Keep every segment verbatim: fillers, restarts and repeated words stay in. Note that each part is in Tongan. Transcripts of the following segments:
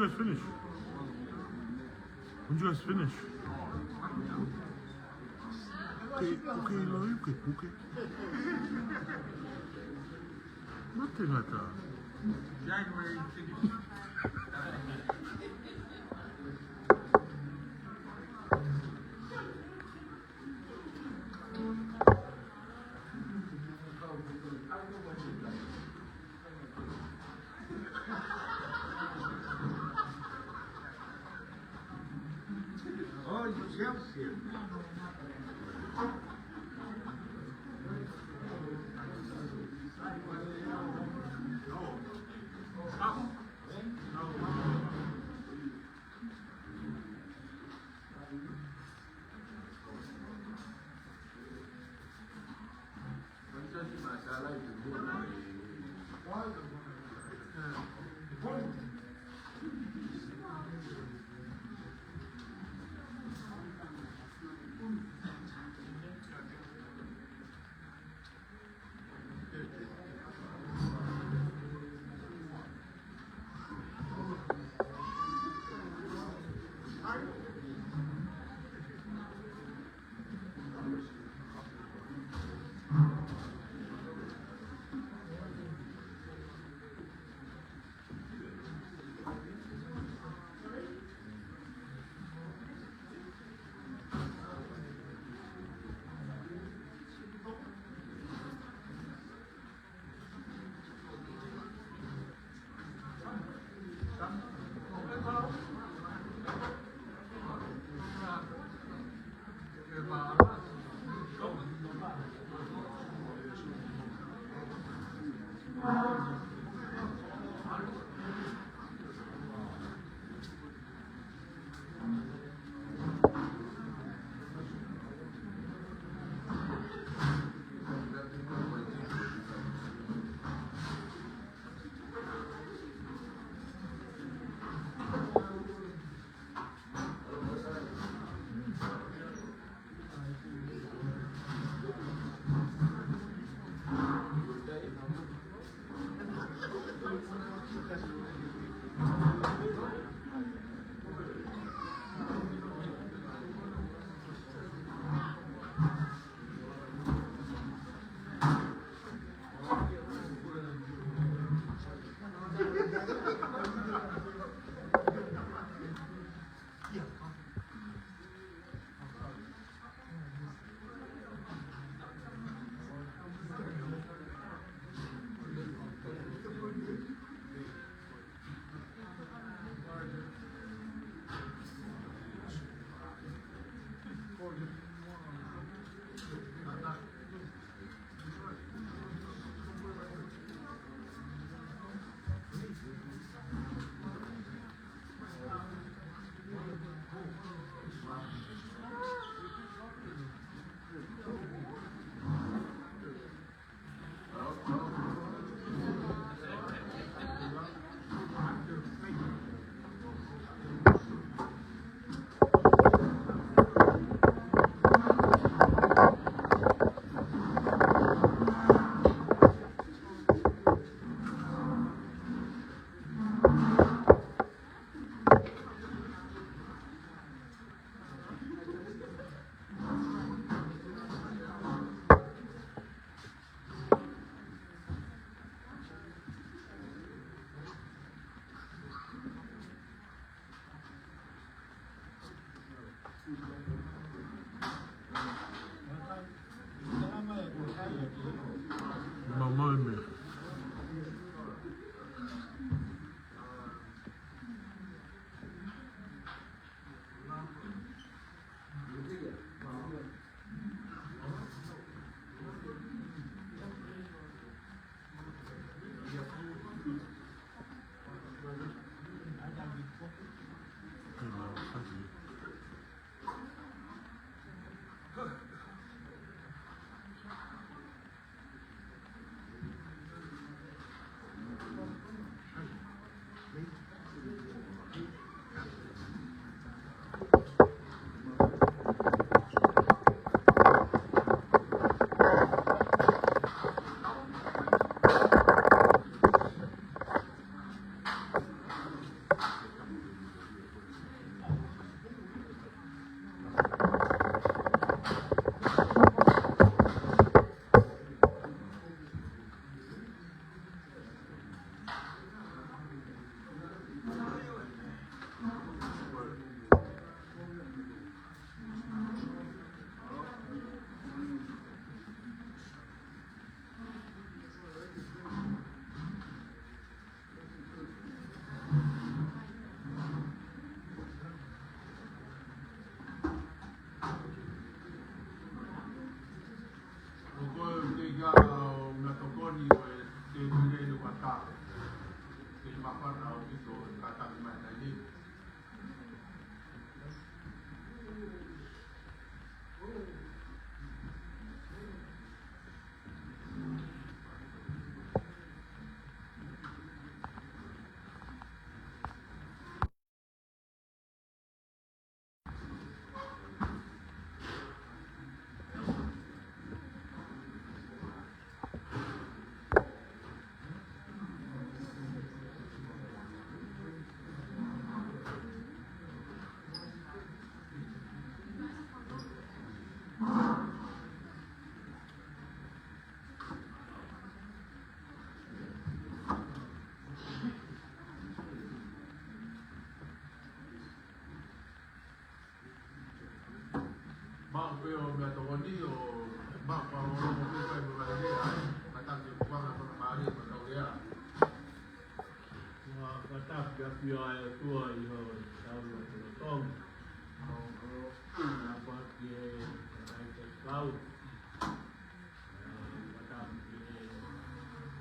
Guys finish? When you guys finish? Okay, okay, Lori, okay, okay. Nothing like that. January finish. Ke māfana ʻaupito e kātaki mai taimi ni. Maʻu pē ʻo meʻatokoni ʻo maʻu pē ʻo loko pē kai mo lahi lea ai. Kātaki e kuanga fakamālie mo tau lea. Ua kātaki ʻa e ʻOtua ʻi hoʻo tau ʻa tolotong. ʻO ʻo ʻa pā ki he kakai te kau. Kātaki ki he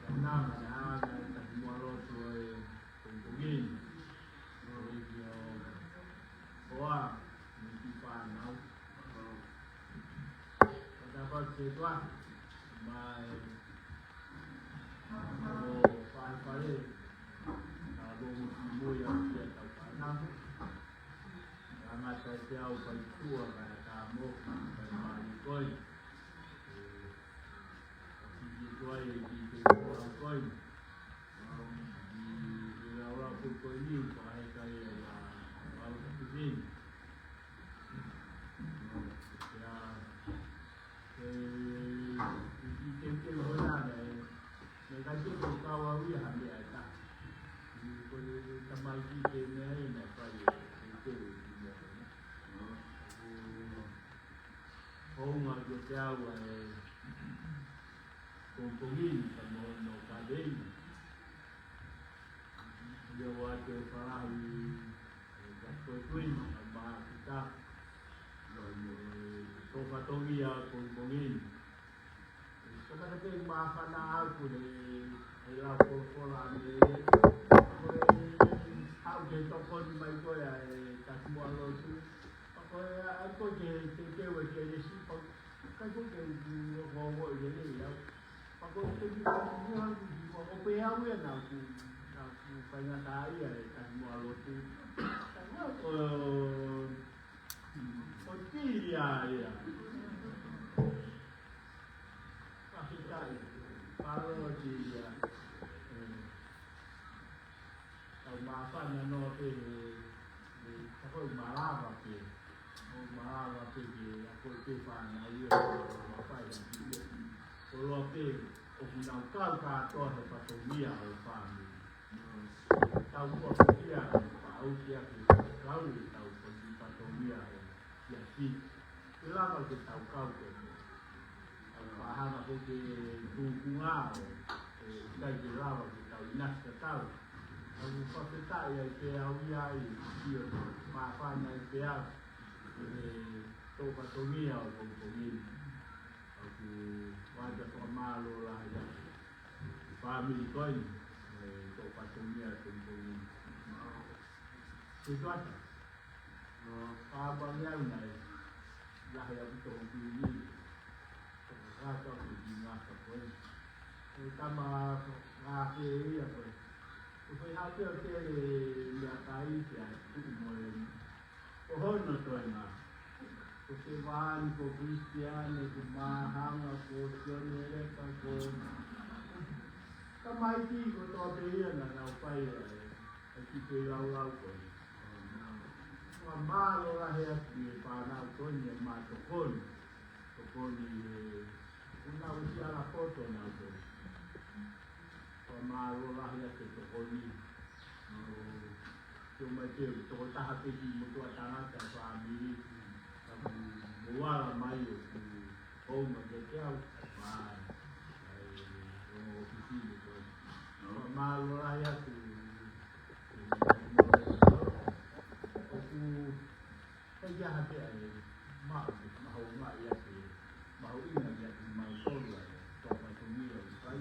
ananga ʻa e Takimuʻa Lotu ʻo e pongipongi ni. ʻO e ki o hoa, mo e kiʻi fānau. Kātaki ki he ʻOtua, mai ʻo fai fale, ka lo mo ki mui a ki a tau fānau. Ka ngata ke au fai tua, ka e ka mo, ka e mali koi. Ki te tua e ki te tua koi. Ki te ua koi ni, ka e kai a ia, au ki te. Ia, e, i, i te te ua na, e, me kai te ko kau au ia ha meʻa e ta. I ko e tamai ki te mea e na fai e, e te ua ki mea e na. Ko, ko unga ko te au e, ko, ko ngini ka mo no ka vei. Ia ua te falahi, e, ka ko e kui, ka mā kita. Ia, ia, e, tō fatongia ko, ko ngini. Kamata pē māfana ʻaku he, he lau folofola ʻa Mele. Ko e, haʻu ke tokoni mai ko ē ʻa e Takimuʻa Lotu. Pea ko e, ʻai ko ē ke, ke, ke ue ke lesi, pea kai ko ē ke u, u, u, u, i lelei au. Pea ko e, ke ki ka mua ki ki ko ʻo pē au ia naʻa ku, naʻa ku faingataʻaʻia he Takimuʻa Lotu. Ka ko, ʻo tili ia ia. Fakafetaʻi, palo ʻo tili ia. E, tau māfana noa pē he, he, ka ko e malava pē. ʻO malava pē ke, a ko e pē fānau ia, ʻo fai ha ki. Ko loa pē, ʻoku nau kau kātoa he fatongia ʻo e fāmili. Tau kua kia, pau kia ke kau e tau kua ki fatongia ʻo e siasi. Ke lava ke tau kau ke. Au pāhanga ko ke tūkunga ʻo e, e, ʻikai ke lava ke tau ʻinasi ka tau. Au fakafetaʻi ai pē au ia ai, ʻio, māfana ai pē au. E, tō fatongia ʻo e pongipongi ni. Au ku wata fakamālō lahi ai. Fāmili ko eni, e, tō fatongia ʻo e pongipongi ni. Ke tuata. No, pāpā ngeau nai, lahi ʻaupito hoku iwi. Tō kātoa ke ki ngata ko eni. E tama ngā ke ia ko ē. Ko e fai hapea ke le mea kai ke ai tuku mo e. Ko hono toenga. Ko Sevāni, ko Kristiane, ko Māhanga, ko Sione Leka, ko tamaiki kotoa pē ia naʻa nau fai ai. ʻAi ki te laulau ko ē. Fakamālō lahi atu ki he fānau ko eni ʻa e mātuʻa ko eni. Ko eni ʻoku nau ʻi ala poto nau ko ē. Fakamālō lahi ʻa e tokoni. ʻO, ʻio mai pē, tokotaha pē ki motuʻa tangata fāmili. Ka mo ala mai ʻoku ʻOu ma ke ke au, mai, ai, ʻo ʻofisi mo ko. Mālō lahi atu. ʻOku, ʻikai ha pē ai, ma, mahuʻinga ia ke, mahuʻinga ia ke mautolu ai, tō fatongia ʻoku fai.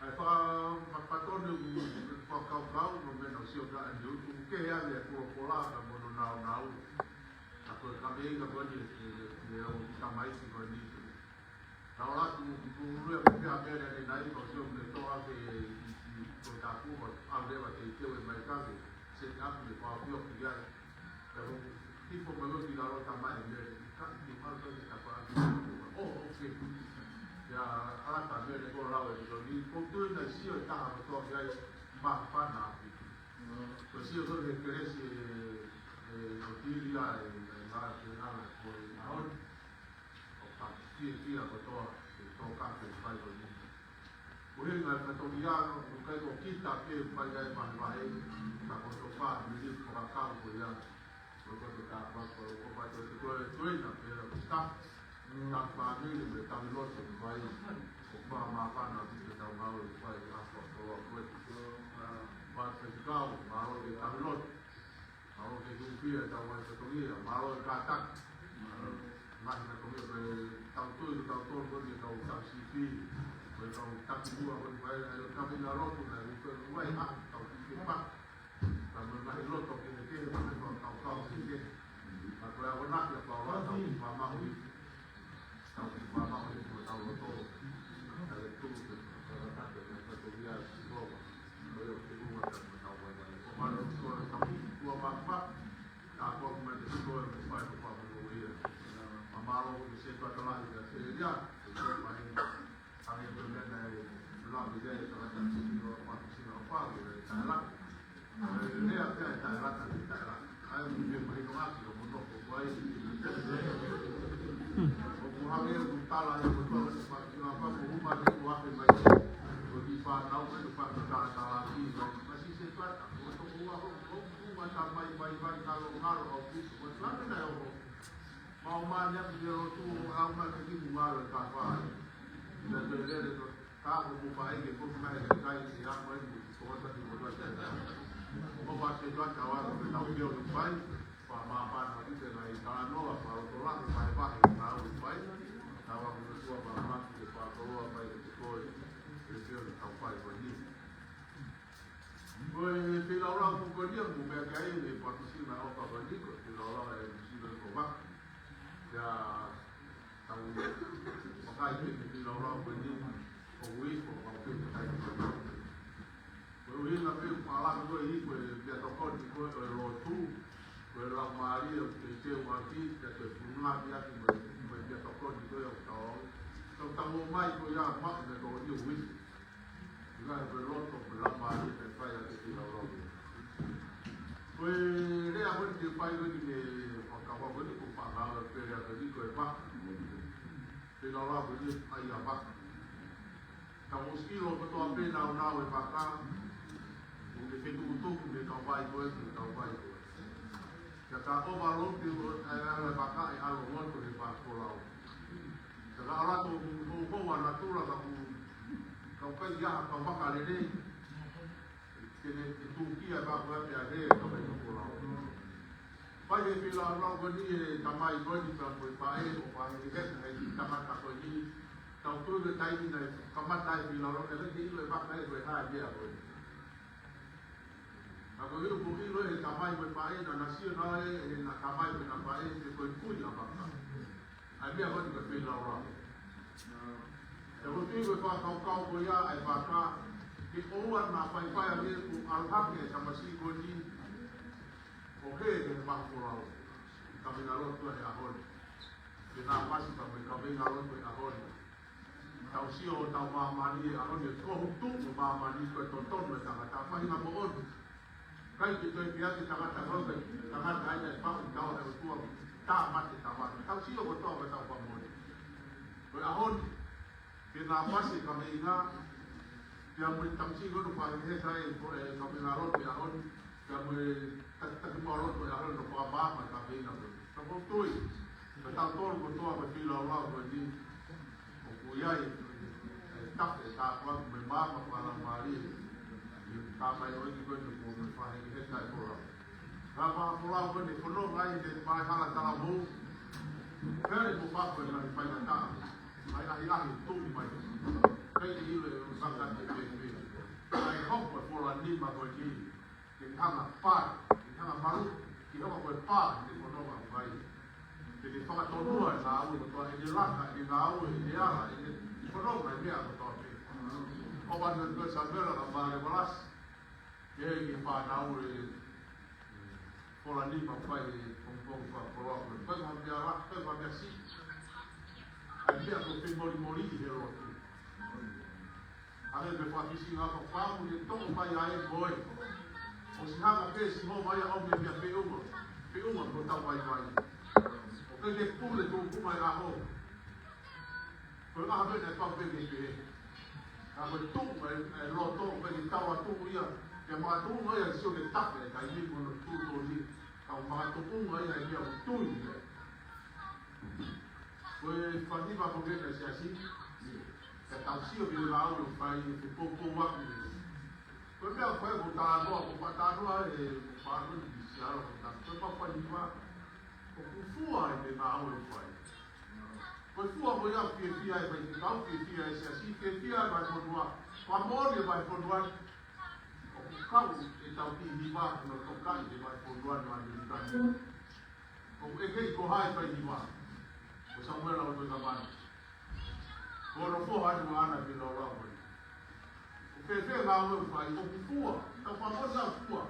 ʻA e fa-, fa-, fakatonu ʻeku fakakaukau, mo e meʻa naʻe sio ki ai ʻa Niutu, ʻoku kehe ange ʻa e polopola ka mo hono naunau. Ka ko e kameinga ko eni ʻe, ʻe, ʻe ʻo tamaiki ko eni. Ka ʻoku lahi ʻeku, ʻeku lue ʻeku pea pea ni nai, ka ʻoku sio mo e toa ke i, i, ko e tapu, ʻo ʻave leva ke i teu e mai kake, se te aku le pau pio ki ai. Ka ko hifo mai ʻo ki lalo tamai mele, ka ki malu ka ki tapa ʻaki. Oh, okay. Ia, ala ka mele ko lau e ko ni, ko tui na sio e taha ko toa ki ai, ma pana ʻapi. Ko sio ko he kelesi e, e, o tiri ai, e, ngā ke ngā ko e ngā hon. ʻO ka ki e kia ko toa, e toka ke fai ko ni. Ko e ngā ka toki ano, ko kai ko kita ke fai ai mahi mahi, ka ko to fa, mili ko ka kau ko ia. Ko ko to ka pa, ko ko pa to to to na pe la ko sta. Ka pa mili me ka mi loto ko ai. Ko pa ma pa na ki te tau ngau e fai a ko ko ko. Pa te kau, ma lo ke ka mi loto. Mālō ke tūkia e tau mai fatongia, mālō e kātaki. Mahi na ko e tau tui, ko tau tolu, ko e tau tau sipi, ko e tau taki mua, ko e vai, ai o kami na lotu, na i ko e vai, ha, tau ki ke pa. Ka mo e mahi loto ke ke, ko e tau tau tau ke ke. Ka ko e akonaki a Paula, tau ki pa mahu i. Tau ki pa mahu i, ko e tau loto. Ka le tū, ke tau loto, ke tau loto, ia, si loto. Mau mani aku ke lotu au mai ke ki mua le ka fai. Ia te lele to ka ko ku fai ke ko mai ke kai ke a mai ku ko ta ki ko ta. Ko ba ke ta ka wa ko ta u ke o fai. Pa ma pa na ki te nai ka no a pa to la ke fai pa ke na u fai. Ta wa ku tua pa ma ke pa to wa fai ke ko e. Ke ke o ka fai ko ni. Ko e feilaulau ko ko nia, mo meʻa ki ai, ne patisima ʻo ka ko ni, ko e feilaulau e New Zealand ko Vaka. Ia, tau, makai ke ne feilaulau ko ni, ko ui, ko ka ko ni, kai ko ni. Ko e ui na pe, pala ko i, ko e pia tokoni, ko e lotu, ko e lau mālie, ko e teu ʻaki, ko e pununga ʻaki, ko e, ko e pia tokoni, ko e au tau. Tau tau mai, ko ia, ma, me ko ni ui. Ika he ko e loto, ko e lama, ʻe fai ake ki lau lau. Ko e lea ko eni ke fai ko eni ke fakakava ko eni ko e fānau, ko e lea ko eni ko e vaka. Ke lau lau ko eni ai a vaka. Ka mo silo ko toa pē nau nau e vaka. Ko e fetukutuku ke kau vai ko e, ke kau vai ko e. Ka ka ʻova lotu e, e, e vaka e ʻalo motu he vaka ko lau. Ka ka ala to ko ko ana tula ka ku, ka kai ia, ka vaka lelei. Ke ne, ke tūkia e vaka ko e pea he, ka mai ko lau. Fai he feilaulau ko eni e tamai ko eni ka ko e pae, ʻo pae he he, he tangata ko eni. Tau tui ko e taimi naʻe kamata e feilaulau, ʻe he ʻilo e vaka e ko e hā e meʻa ko eni. Ka ko e ʻilo ko e ʻilo e tamai mo e pae, na na sio na e, e na tamai mo e na pae, ke ko e kui a vaka. ʻA e meʻa ko eni ko e feilaulau. Te ko tui ko e fakakaukau ko ia, ʻa e vaka, ke ʻoua na faifai a me ku alhake e tamasiʻi ko eni, ʻo he ke he mahu ko lau. Ka me na lotu he ʻaho ni. Ke na pasi ka me ka me na lotu he ʻaho ni. Tau sio ʻo tau māmani e ʻaho ni, ko hutu mo māmani ko e totonu e tangata, faʻahinga moʻoni. Kai ke toe pia ke tangata hau kai, tangata ai e pau tau he ʻOtua, tā mate tā mate. Tau sio ko tau ka tau pa moʻoni. Ko e ʻaho ni, ke na pasi ka me ina, pea mo e tamasiʻi ko eni pa he sai ko e ka me na lotu e ʻaho ni. Ka mo e ta-, taki mau loto e ʻaho ni no pa pa ma ka me ina ko. Ka ko tui, ka tau tolu ko toa ko e feilaulau ko eni. ʻOku ʻi ai, e, tape, tā kua, me māma, kua lau mālie. Ka mai ʻo iki ko eni ko me fahe ki he kai ko lau. Ka pa ko lau ko eni, ko no ngai ne mai hala tala mou. Pere mo pa ko e ngai pai na tā. Ai, ai, ai, tō mai. Kai te ilo e, o saka te pe. Ko e ki, ke ne hanga pā, ke ne hanga malu, ke hanga ko e pā, ke ne fononga mai. Ke ne fakatonua e ngāue kotoa, ʻene laka, ʻene ngāue, ʻene ala, ʻene fononga, ʻene meʻa kotoa pē. ʻOku ʻi ai e Samuela ka Male Walasi. Ke ke fānau e, e, Fola ni ma fai e pongipongi fakakoloa ko e. Fai ha meʻa la, fai ha meʻa si. ʻAi meʻa ko e fai molimoli ʻi he lotu. ʻAi meʻa fakafisinga ko e fāmu ne toʻo mai ai e koe. ʻOsi hanga pē Sihova ia ʻo meʻa meʻa feʻunga. Feʻunga ko tau vaivai. ʻOku ʻikai ke pule tō kuma e ʻaho. Ko e ʻaho pē naʻe pau pē ke pehē. Ka ko e tuʻu e, e loto, ko e tau atu ia. Ke makatuʻunga ia sio ke tape, ka i ni mono tuʻu tō ni. Ka makatuʻunga ia ia ʻo tui ia. Ko e fānau ko ē ʻa e siasi, ke tau sio ki he lau ʻo fai ke poupou aku. Ko e meʻa ko ē ko e talanoa, ko e talanoa e fānau ni ki Siala ko e talanoa. Ko e meʻa fānau, ʻoku fua e meʻa ʻo fai. Ko e fua ko ia fiefia e faifekau, fiefia e siasi, fiefia e vahefonua. Fakamoʻoni e vahefonua. ʻOku kau e tau ki hiva, no toka i e vahefonua no ʻAmelika ni. ʻOku ʻeke ko hai fai hiva. Ko Samuela ʻo Toikamani. Ko hono foha ʻa Ana Pilaola ko ē. ʻOku fēfē ngāue ʻoku fai, ʻoku fua. Tau fakamoʻoni ʻa fua.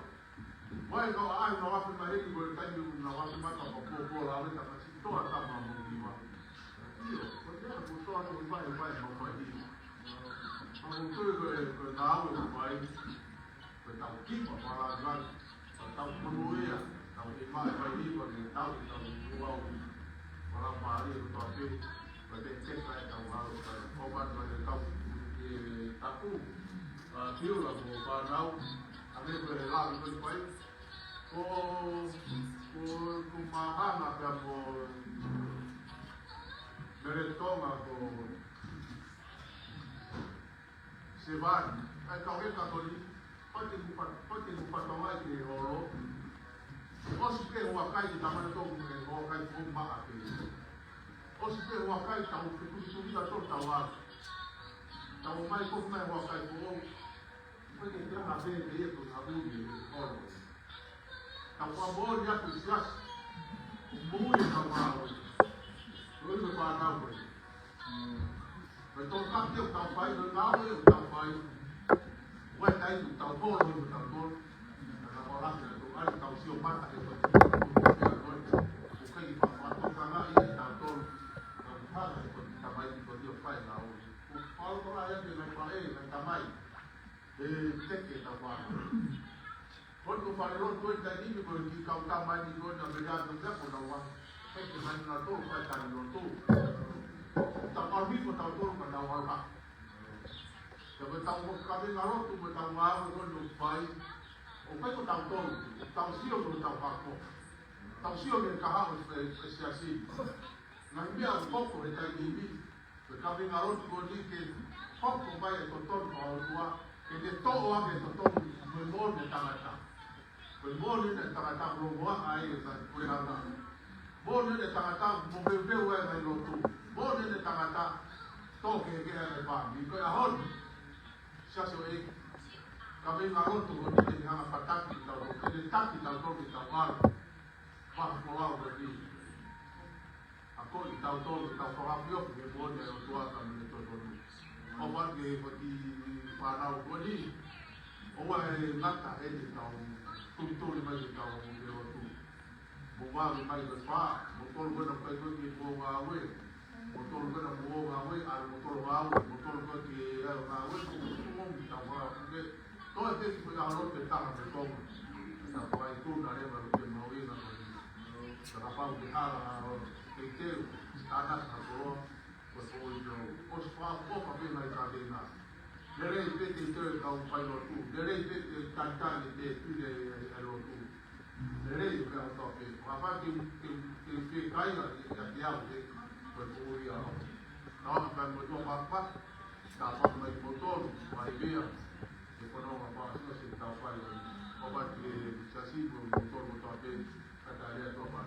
Vai ka ʻai na wafe mai heni ko e taimi ʻoku na wafe mai ka papopo la we ta kasi toa tama mo hiva. ʻIo, ko e meʻa ko toa no hiva e vai ma fai hiva. Ka ko e ko e, ko e ngāue ʻoku fai. Ko e tau kipa, palāngai, ko e tau konoea, tau ʻi mai, mai hiva ke tau, tau kuau, palāmālie kotoa pē, ko e te teka e tau halo, ko e kōmani mai e tau, e taku, ʻa Piula mo fānau, ʻa me ko e lāngai ko e fai, ko, ko, ko Mahana pea mo Meletonga ko Sevani, ʻa e kau eka ko eni, ʻoua te kupa, ʻoua te kupa tau ai ke holo. ʻOsi pē huakai ke tamana tō ke huakai ko maʻa pē. ʻOsi pē huakai tau ke kusulia tō tau ʻalu. Tau mai ko mai huakai ko. ʻOua te te anga pē pē ia ko ʻalu ni holo. Tau fakamoʻoni atu siasi. Mui e tau ngāue. Loi ko e fānau ko ē. Ko e tō kapi ʻoku tau fai, ko e ngāue ʻoku tau fai. Ko e taimi ʻoku tau holo ʻi he tau tō. Ka ko la ke tō ai tau sio mata ke fai. ʻOku ʻikai ke fakatokanga ʻi he tau tō. Tau hanga ʻe ko e tamai ko e fai ngāue. ʻOku fai ko la ia ke ngai fai, ngai tamai. ʻE teke tau fānau. Ko e ko fale lotu e taimi ni ko e kiʻi kau tama ni ko e na mea atu mea ko na wa. He ke mai na tō, fai tani lotu. Tau kau hifo tau tō ka tau ʻalu ha. Ka ko e tau ko kavenga lotu ko e tau ngāue ko e no fai. ʻOku ʻikai ko tau tō, tau sio ko tau hako. Tau sio ke kaha ʻo e, e siasi. Ngaahi meʻa ʻoku hoko he taimi ni. Ko e kavenga lotu ko eni ke hoko mai e totonu ʻa e ʻOtua, ke ne toʻo ʻa e totonu mo e moʻoni e tangata. Ko e moʻoni e tangata mo longoaʻa ai e puleʻanga. Moʻoni e tangata mo veuveu ai e ngaahi lotu. Moʻoni e tangata tō kehekehe ai e fāmili. Ko e ʻaho ni, siasi ʻo e kavenga lotu ko eni ke ne hanga pataki tau, ke ne taki tau tō ke tau ʻalu. Pā ko lau ko eni. ʻA ko e tau tō, tau fakafiofio ke moʻoni e ʻOtua ka mene totonu. ʻOfa ke ko e kiʻi fānau ko eni. ʻOua ʻe ngata ʻene tau tulituli mai ke tau mo ke lotu. Mo vave mai ke pā, mo tolu ko ena kai ko e kiʻi mo ngāue. Mo tolu ko ena mo ngāue, ʻalu mo tolu ngāue, mo tolu ko e kiʻi ngāue, mo tolu mo tau ngāue. Toe peki ko ia ʻalu ke tanga me konga. Ka ko ai tuna leva lo ke mau ina ko ia. Ka ka pau ke hala ʻa o ke teu, ka na ka koloa, ko e ko i tō. ʻOsi fakaʻofa pē mai ka ke na. Lelei pē ke teu e kau fai lotu. Lelei pē ke talitali e pile e lotu. Lelei pē ʻa o tō pē. Ka pau ke, ke, ke, ke kai a, ke, ke au ke, ko e ko ia. Ka o ka mo tō papa. Ka pau mai ko tō, mai pea. E kono ma pa, sino se tau fai. Papa ke, siasi mo tō mo tō pē. Ka ta lea tō pa.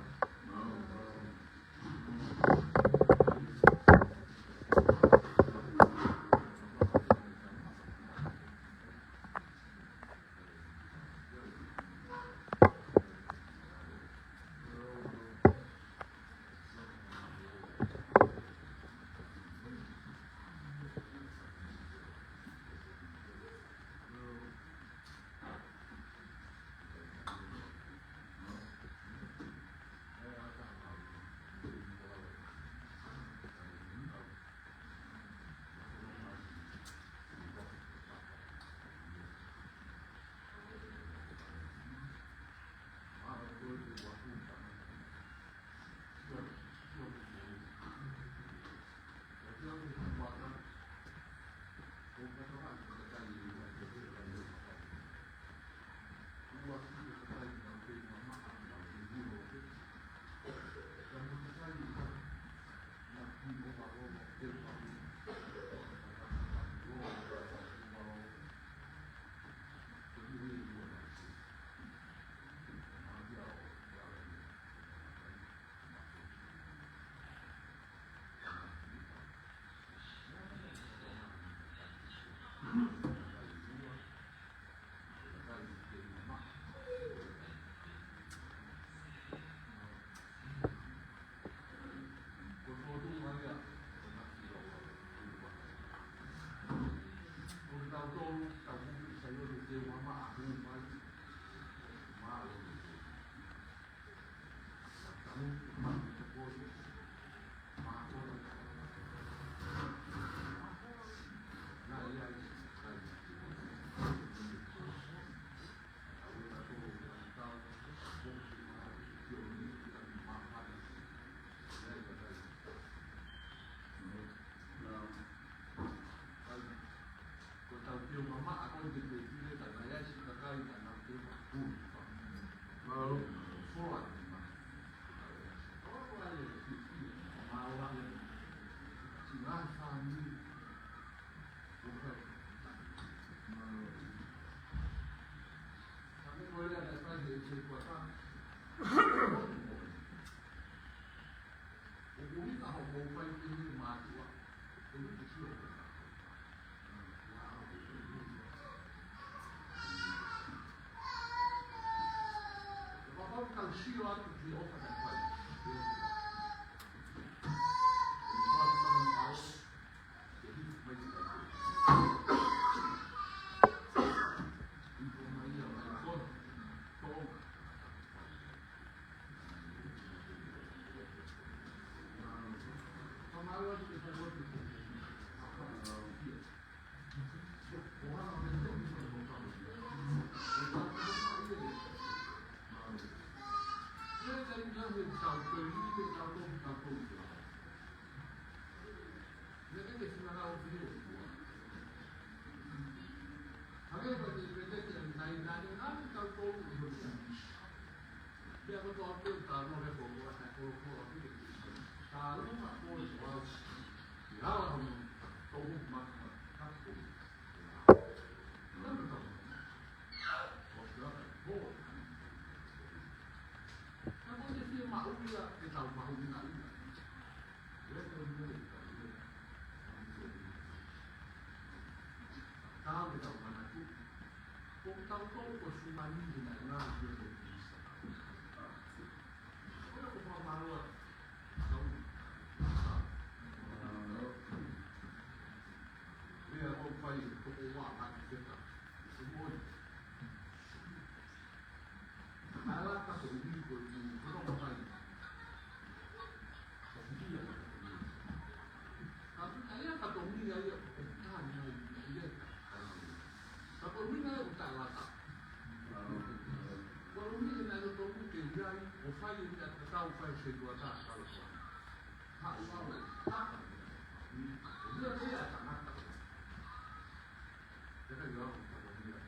Ko ʻetau teu mamaʻa ko ē te te pile ka naʻe ʻi ai siʻi kakai naʻa nau teu mamaʻa. Mālō. Fua ni ma. Ko ʻetau ʻai e fiefia, mālō ʻa e ʻi he ngaahi fāmili. ʻOku ʻai. Mālō. Ka me ko ia naʻe fai he, he kuata. ʻOku ʻi ai hoʻomou fai ki he mātuʻa. ʻOku ʻi ai ke sio. Kapau te tau sio atu ki he ʻofa naʻe fai. Pea ko tō te tau nō he kōkua, he kōkua, he kōkua. Tau nō ma kō i wau. I ala hono tō ma ma ka kō. Nā me tau. Ko te aka kō. Ka ko te fie maʻu ia, ke tau maʻu ia. Tau ke tau manatu. Ko tau tau ko sumani ki na na ki o te kisa. Ko ia ko whakamālō atu. Tau. Ia ko fai ko ko wa ma ki te ta. Sumoi. Ka la ka ko ni ko ni ko no mai. Ko ia. Ka ia ka tō mia ia ko tā ni ai ia. Ka tō mia ia ko tā lata. Ko tō mia ia ko tō mia ke ia ai, ko fai ia ka tau fai se kua tā ka la. Ha, ua, ua, ha. Ia, ia, tangata. Ia ka ia, ka tō mia.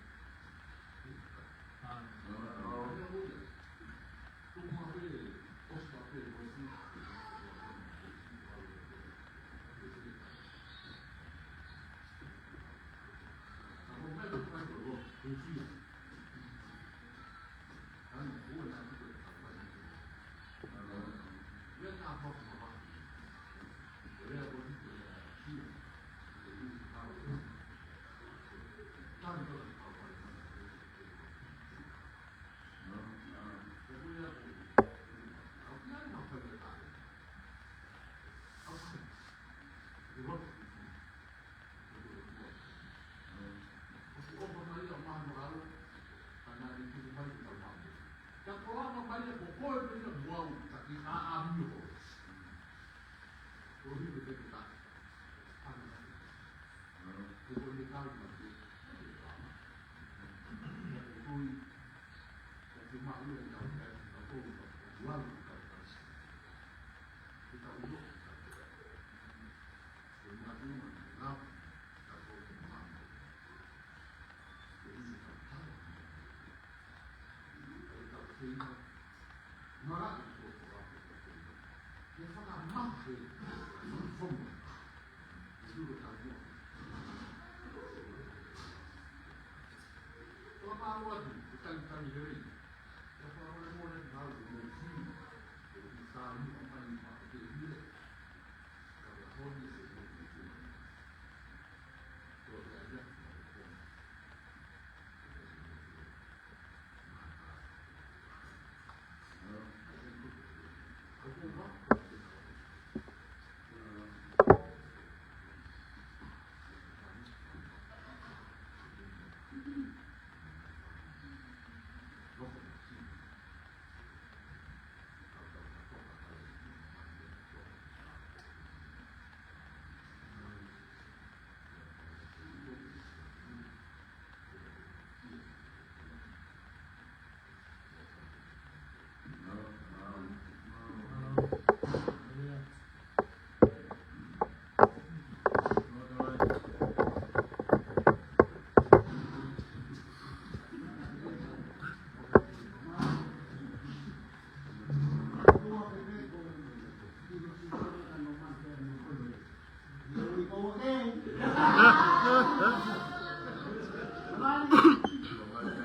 Okay.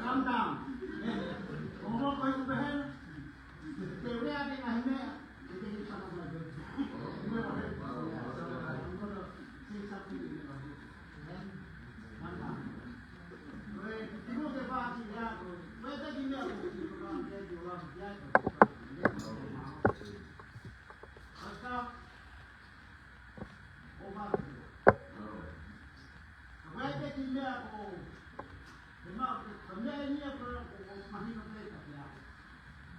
Come down. Ka ko e kiʻi meʻa ko, he ma, ka meʻa ia ko, ko, ko mahino pē ka pea.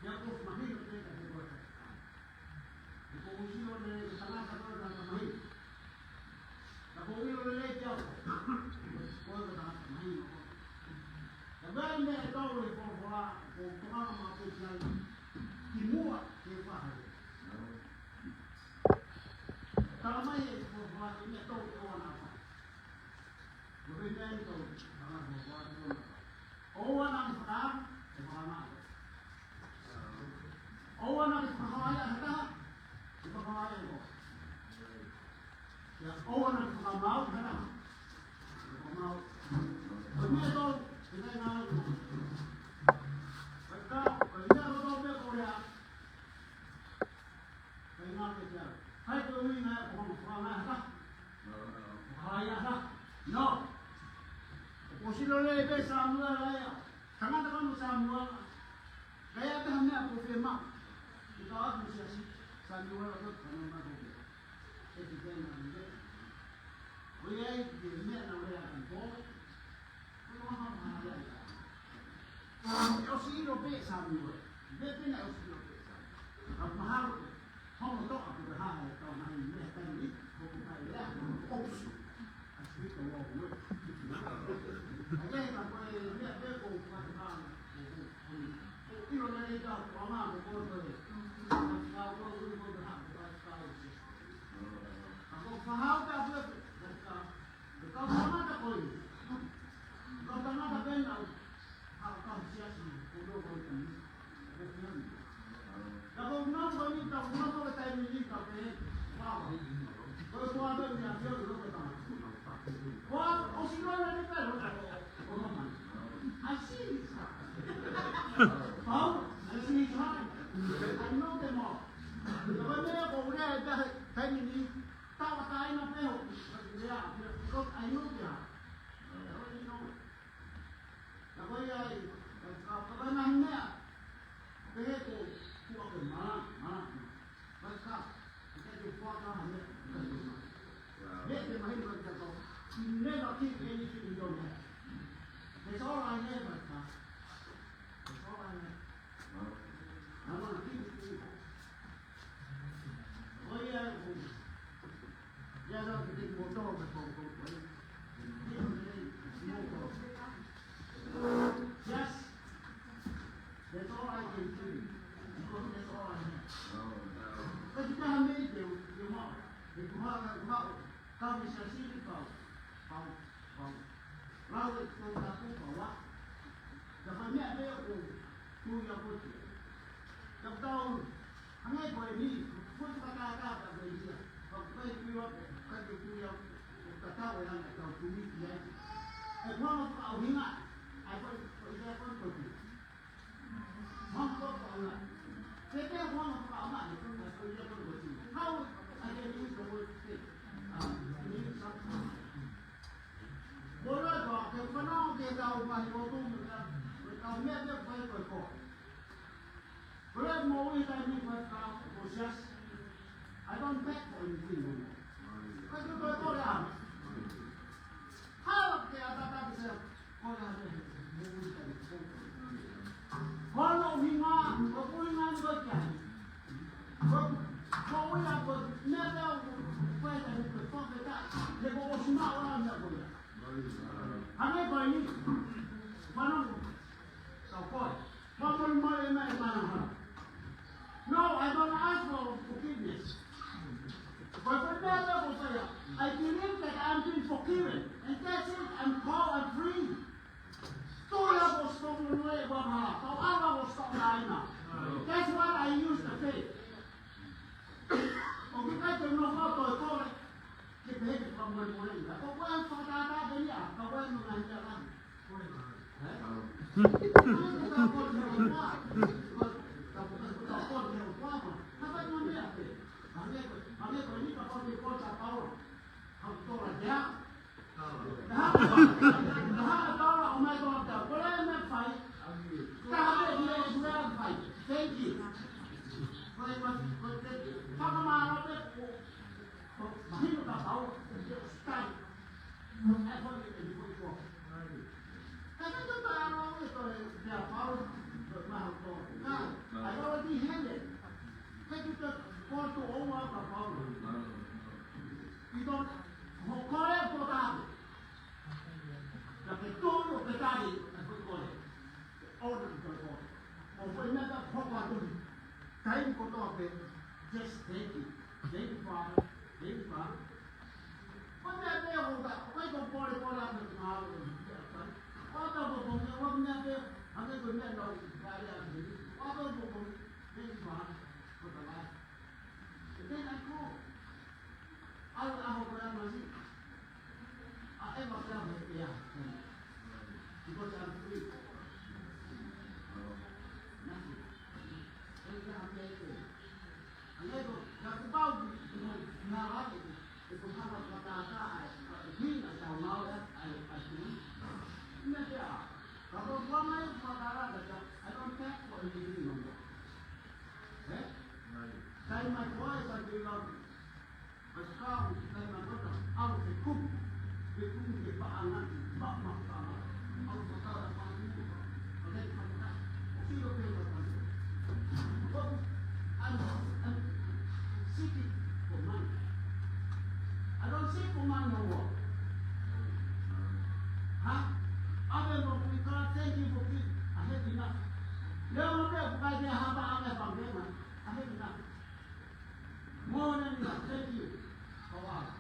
Ia ko mahino pē ka pea ko e ka. Ko ʻusi o le, ko tangata ko e tangata mahino. Ka ko ʻilo lelei kia ko, ko e tangata mahino ko. Ka meʻa ia e tau le folofola, ko tokanga ma ko kia. Ki muʻa ke fahe. Tala mai e folofola, ke meʻa tau ke ʻoua naʻa fahe. Ko e meʻa ia ko, ʻoua naʻa fahe. ʻOua naʻa ke fakaʻamu, ke fakaʻamu. ʻOua naʻa ke fakahā ia ha taha, ke fakahā ia ko. Ia, ʻoua naʻa ke fakamaau ha taha, ke fakamaau. Ko e meʻa tau, ke taʻe ngāue ko. Ka, ko e meʻa tau pē ko ia. Kae ngāue ki ai. Kae ko e ʻuhinga ia ko hono fakahā ha taha. Fakahā ia ha taha. No. ʻOku ʻosi lele pē Samuela ia. Tangata ko eni Samuela. Kae ʻai ha meʻa ko fē ma. Ki ka atu siasi. Samuela ko tangata ko fē. E ki tena ni. ʻOku ʻi ai e meʻa naʻe lea ʻaki pō. ʻOsi ʻilo pē Samuela. Pea pehē naʻe ʻosi ʻilo pē Samuela. Ka mahalo, hono toʻa ko e hā e tau mai mei he taimi ni, ko e kai lea, ʻosi. A sui ka wau, ue. A ia ka ko e meʻa pē ko e fakahā, ko e, ko e, ko e ʻilo lelei ka ko anga ko e ko e. Ka ko e ui ko e hā, ko e ka ʻosi. Ka ko e fakahā ka ko e, ka Ko e kau tangata ko eni. Ko e kau tangata pē naʻa, ʻa, kau siasi, ko e kau tangata. Ko e kau tangata. Ka ko e kau tangata ko eni, kau tangata ko e taimi ni ka pē, wow. Ko e kau tangata ni a pio, ko e kau tangata. Ko e, ʻosi lele ni pē, ko e, ko e mama. I see it's right. Paul, I see it's right. I know them all. Ko e meʻa ko e lea e taimi ni, Tauʻatāina pē hoku, ka ki lea, because I know they are. I already know. Ka ko ia ai, ka, ka, ka ko e ngaahi meʻa, pehē ko, kuo ke mala, mala. But ka, ʻikai ke fuata ha meʻa, ʻikai ke mala. Meʻa ke mahino ka ko, you never keep anything in your head. That's all I have, but ka. That's all I have. I wanna keep it in. Oh, yeah. Yeah, that's a big motor, but don't go for it. Yes. That's all I can do. Because that's all I have. But you can't make it, you know. If you have a, you have a, come and see me, come. Pau, pau. Lau e tō tapu pau a. Ka fai meʻa pē ʻoku tui a koe. Ka tau, hangē ko eni, ko e fakatātā ka ko e ia. Ka ko e tui a, ka ko e tui a, ka tau e hanga tau tui ki ai. E kuo ma fakaʻuhinga, ai ko e, ko e ia ko e tui. I don't beg for anything. Ka ko e kole ʻa. Hala ke ʻatā ke se kole ʻa. Hono ʻuhinga, ko e ʻuhinga ni ko e kia. Ko, ko e ʻuhinga ko e meʻa lea ko e fai ka ni ko e fakafetaʻi. He ko ʻosi maʻu ʻa e meʻa ko ia. Hangē ko eni. Fanongo. Ka ko e. Ka ko e male mai e mana ha. No, I don't ask for forgiveness. But for that level, I believe that I'm being forgiven. And that's it. I'm called, I'm free. Tō ia ko stop no e wa ha. Tau ava ko stop na ina. That's what I use the faith. ʻOku ʻikai te u nofo ʻo toe kole. Ke pehē ke Thank you. Mahino ka pau, start. Ka ko e meʻa ko ē, ko e pea pau, ko e pea pau, ko e maha ko e. Ka, I already have it. Ka ko e pea pau to oua ka pau. I don't, ho kole ko taku. Ka ke tonu ke tali, ko e kole. Ō na ki he kole. ʻO ko e meʻa ka hoko atu ni. Taimi kotoa pē, just thank you. Thank you, Father. Thank you, Father. Ko e meʻa pē ʻoku ou ta, ko e ko pole pole atu ki mālō. Ko e ta ko ko meʻa, ko e meʻa pē, ʻa ke ko e meʻa nau, ka ia ki. Ko e ko ko, thank you, Father. Ko e ta lai. And then I go. ʻAlu ʻaho ko ē ʻa Masi. ʻA e ma pea mo e pea. Because I'm free. Nothing. Anga ko, ka ku pau, na la, e ko hanga ka ta ta ai, hina tau mau ai, ai, ai, ai, na te a. Ka ko kua mai, kua ka la, ka, I don't care for anything no more. Eh? Kai mai kua e sa te la. But how is that my brother? How is it cook? They cook the ba'ana, ba'ana, ba'ana. How is it that my brother? Okay, my brother. See you later, my brother. But I'm, I'm seeking for money. I don't seek for money no more. Huh? Other than we cannot thank you for this. I had enough. Leo mo ke, bukai ke hapa ame pangema. I had enough. More than enough. Thank you. Kawala.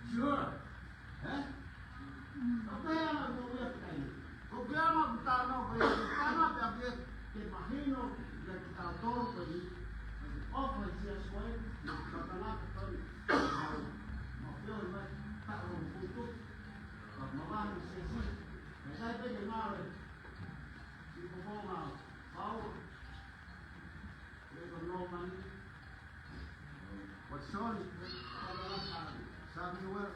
Sure. Eh? Ko pea ma ko ia kai. Ko pea ma ko tano ko ia tano pea pea ke mahino ia ki tautolu ko ia. ʻO ko ia sia soe, ka tana ko ia. Ma pea ma ta o kutu. Ka ma ma ni sia sia. Ka sai pē ke ngāue. Sikoponga, Paula, Leka Norman, Watson, Samuel,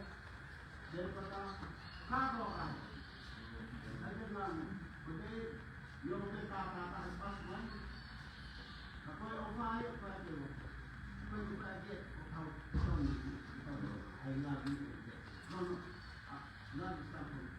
Jepata, Kato, Ai. Leka Norman, ko e, io ke ta ta ta pas mai. Ka ko e ʻofa ai, ʻofa ai ke ʻofa. Ko e ʻofa ai ke ʻofa, ʻofa ai ke ʻofa. I love you. No, no. I love you, Samuel.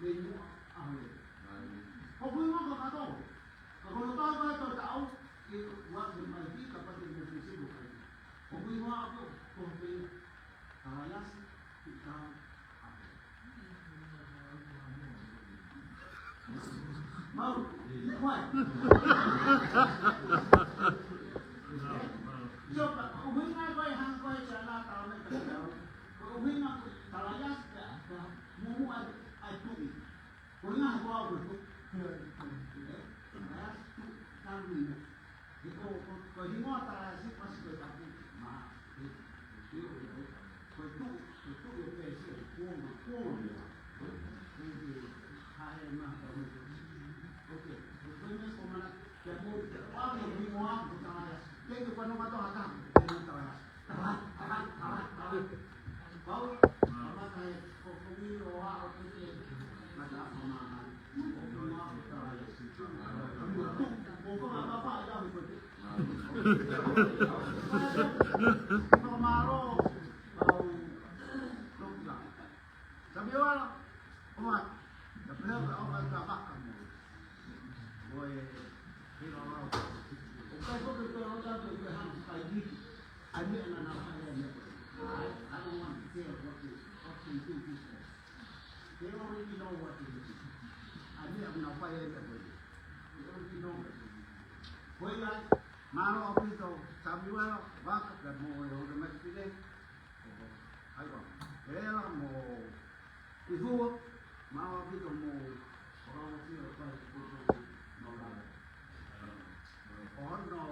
Mei muʻa ʻaho ni. Ko kui maka kato. Ka ko no tau kai tau tau, ke ua ke mai ki, ka pate mo ke siko kai. Ko kui maka ko, ko ke, ka yasi, ki tau, a. Mau, i kuai. So, ka, ko hui ngai koe hang koe kia la tau me ka tau. Ko hui ngai koe, ka yasi, ka, ka, mumu ai, ai tui. Ko e ʻuhinga he ko au ko e tuʻi. Ko e tuʻi. He ko, ko, ko e hingoa Talaiasi pasi ko e tapu. Ma, he, he, he, ko e tuʻi, ko e tuʻi ʻo Pēsia, he kuonga, kuonga meʻa. He, he, hae ma, ka, okay. Ko e meʻa ko mana, kia mo, kia au ko e hingoa ko Talaiasi. They already know what they need. I mean, I'm not fighting everybody. They already know what they need. Ko ia, mālō ʻaupito, Samuela, Vaka, pea mo e ʻOtua Mafimafi. ʻAi, ko. Pea mo ʻIfua, mālō ʻaupito mo e ʻOtua Mafimafi, ʻo fai ʻi he poto mo e ʻOtua. ʻO hono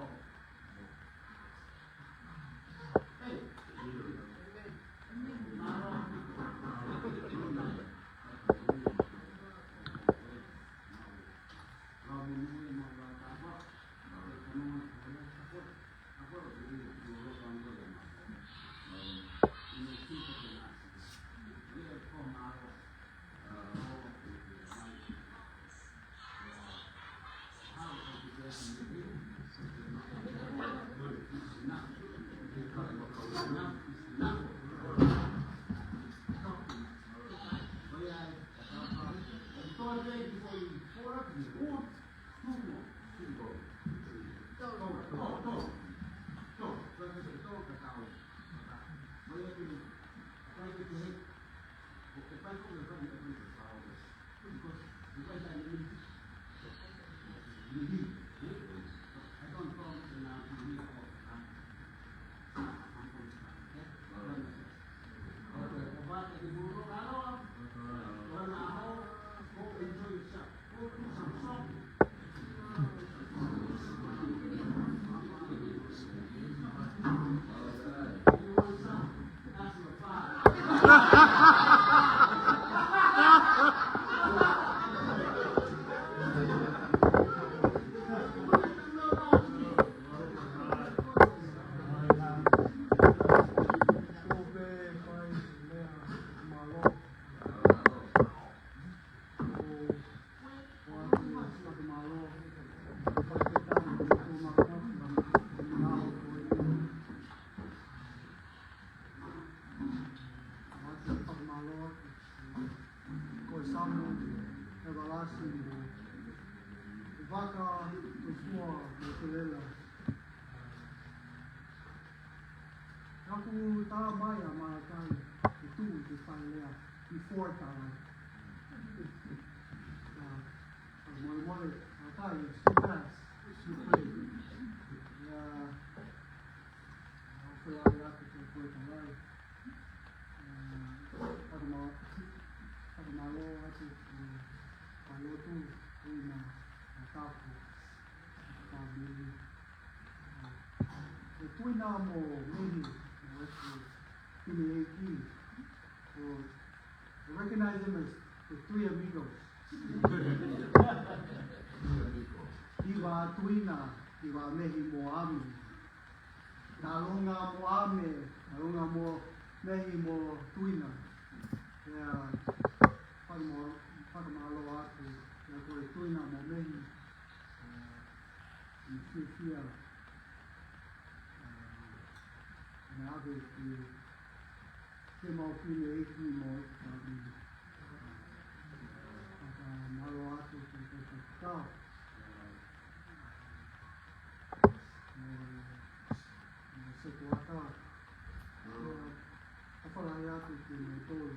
Ka kuo tā mai ʻa Malakai, ʻe tuʻu ʻi he failea before tā mai. Ka, ka molemole, Malakai, it's too fast. It's too quick. ʻIa, ʻoku ou ʻalu atu ki he foʻi tā mai. ʻIa, fakamā-, fakamālō atu ki he kau lotu, ʻi he na, na tapu, ka mili. ʻE Tuina mo Mehi, mo e ʻEiki, ʻo recognize them as the three amigos. ʻIo, Tuina, ʻio, Mehi mo Ame. Nalunga mo Ame, nalunga mo Mehi mo Tuina. ʻIa, fakamā-, fakamālō atu, ʻia ko e Tuina mo Mehi, ʻia, ʻi he fiefia, ʻa, ʻene ʻave ki, ki he mau fineʻeiki mo e fāmili. Fakamālō atu ki he kau. Mo, mo Setuata. ʻIa, fakafetaʻi atu kimoutolu.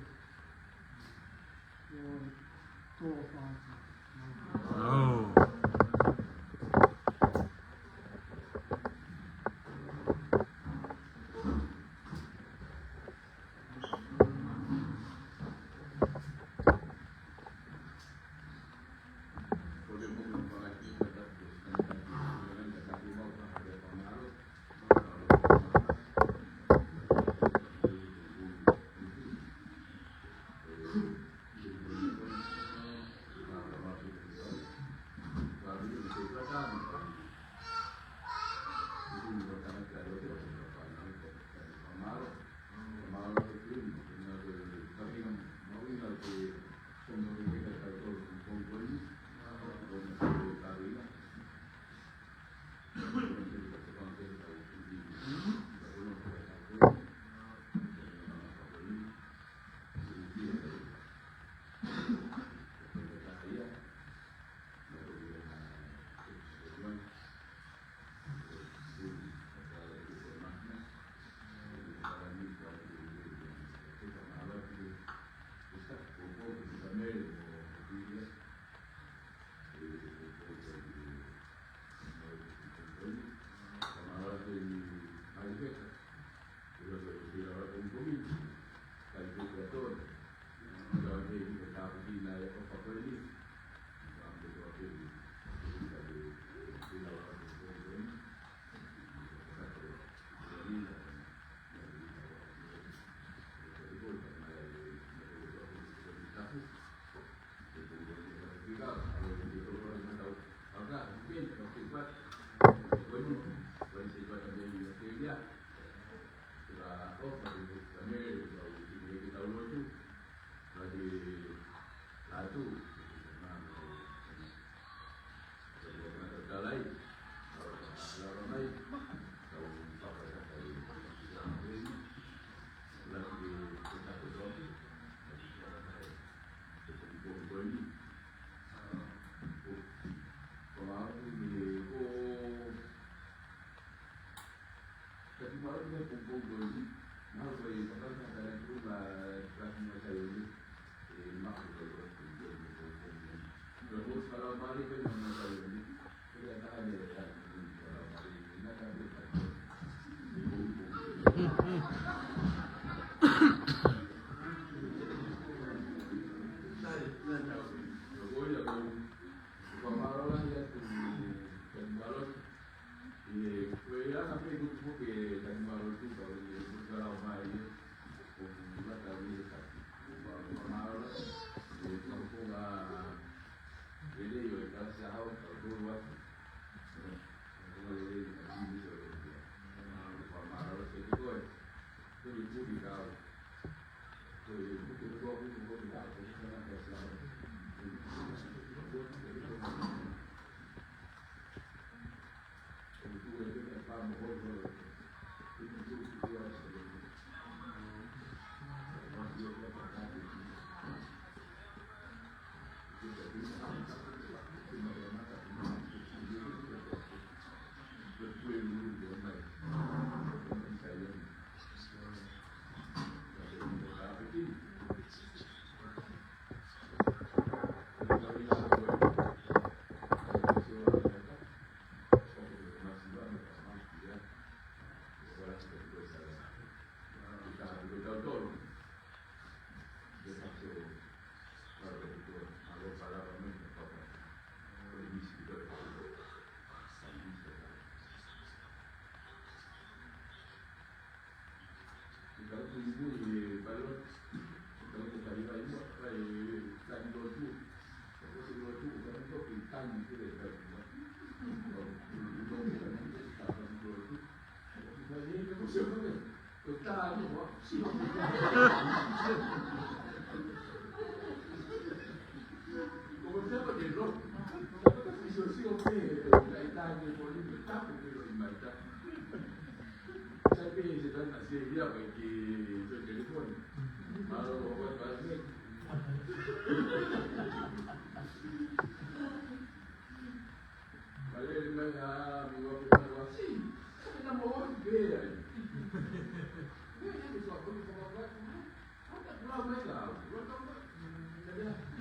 Mālō, mālō. Thank you.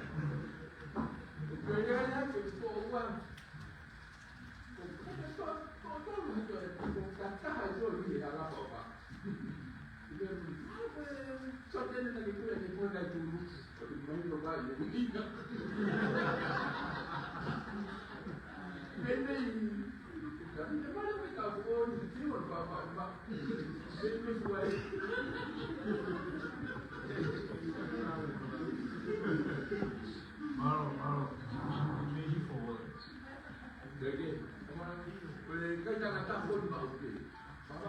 Ko e kai tangata ko ni mau ke. Papa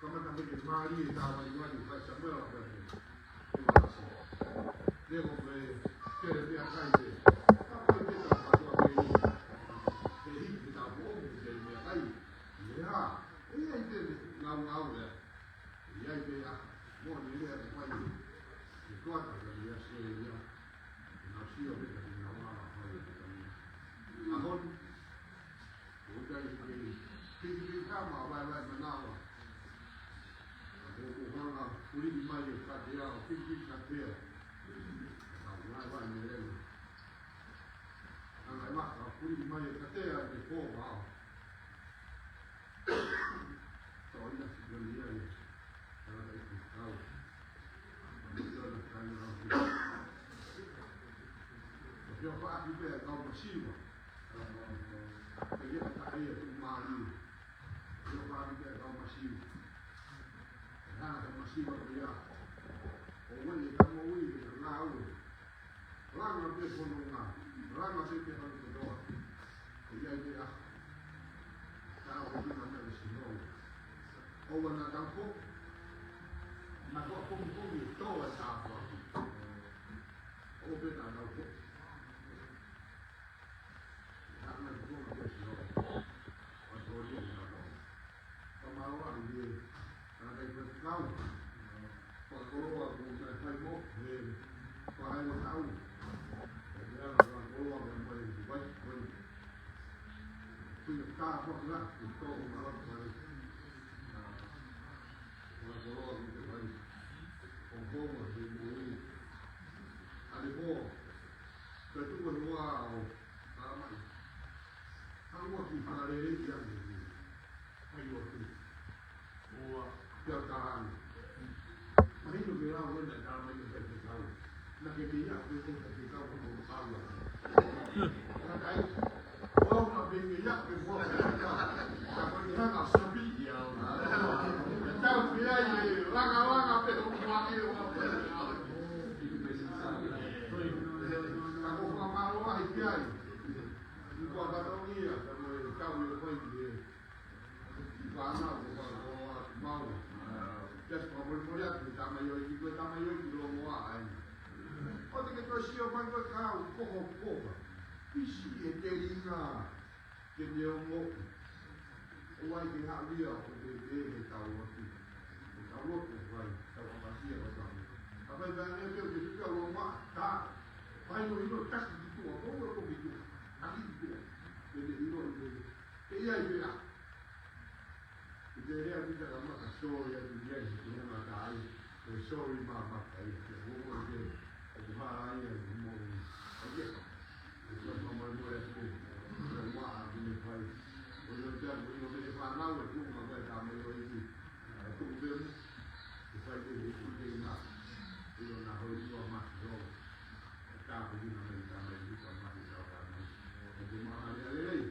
Kamata mai ke mālie e tāvali wali, fai Samuela pea te. Te vasi. Te ko me kere meʻakai te. Ka ko e te ta katoa ke ni. He hiki te ta mo o ke meʻakai. Ia. E ai te ngau ngau le. Ia te a. Mo ni le a te fai. Te koa ta ka ia se ia. Te na sio me ka te ngau ngau fai te ka ia. A hon. Ko e kai ke, ke, ke kama, vai, vai, manawa. Ko, ko hanga, kuliki mai e katea, o, kuliki katea. Ka, vai, vai, me lena. Hanga e maka, kuliki mai e katea, te pō, va. Tau ina si koni ia, ia. Tau ina si kau. Tau ina si kau. Tau ina si kau. Tau ina si kau. Ke ia ka ia tu mali. Ia pa ni ke kau masiu. Hana ke masiu ko ia. O wai e kama ui ke ngāue. Langa pe fononga. Langa pe ke hau kotoa. Ko ia i te a. Tau ki na mai le sino. O wana tau ko. Na ko a komi komi e toa e tāpua. O pe na tau ko. Ka ko kila, ko ko ma la ko ni. Ko la ko la ko te mai. Ko ko ma te mo i. Ale ko. Ka tu ko lua o. Ka mai. Ka lua ki ka le le ia ni. Ai o tu. Ua. Ia ka ni. Mahino ke lau ena ka mai o te kau. Na ke ke ia ke ko te kau ko kau. Na kai. Ua na ke ke ia ke ko kau. Ka ko ia ka sapi ia. Tau pia ia langa langa pe o kua ke o. Ka ko kua malo ai pia. Ni kua ka tau ia ka mo e kau ia ko ia. Fānau, ko e fānau, ko e fānau. Just fakamolemole atu, ko e tamaioʻeiki, ko e tamaioʻeiki longoaʻa eni. ʻOua te ke toe sio mai ko e kau, ko ho kopa. Pisi e telinga, ke ne ongo. ʻOua ʻe ke haʻu ia, ʻo ke pehē he tau atu. Ko e tau atu, ko e tau ʻapasia, ko e tau. Ka pai pē ʻa e meʻa, ke ke kau longoaʻa, tā. Pai no ino, taki ki tuʻa, ko e ko ki tuʻa. Taki ki tuʻa. Ke ne ino, ino. Ke ia i pea. Ke te lea ki ta ka maka sorry atu ia i te hanga ka ai. Ko e sorry ma maka ia. Ke mo mo ke. Ko te mara ia i mo. Ai ia. Ko te mama mo ia te. Ko te maa a te ne pai. Ko io te ko io te fānau e tuʻu ma ko e tamaioʻeiki. Ai tuʻu te mo. Ke fai te he tuʻu te na. Ko io na hoi ua ma. Io. Ka ko io na mai tamaioʻeiki ka ma te tau fānau. Ko te mara ia lelei.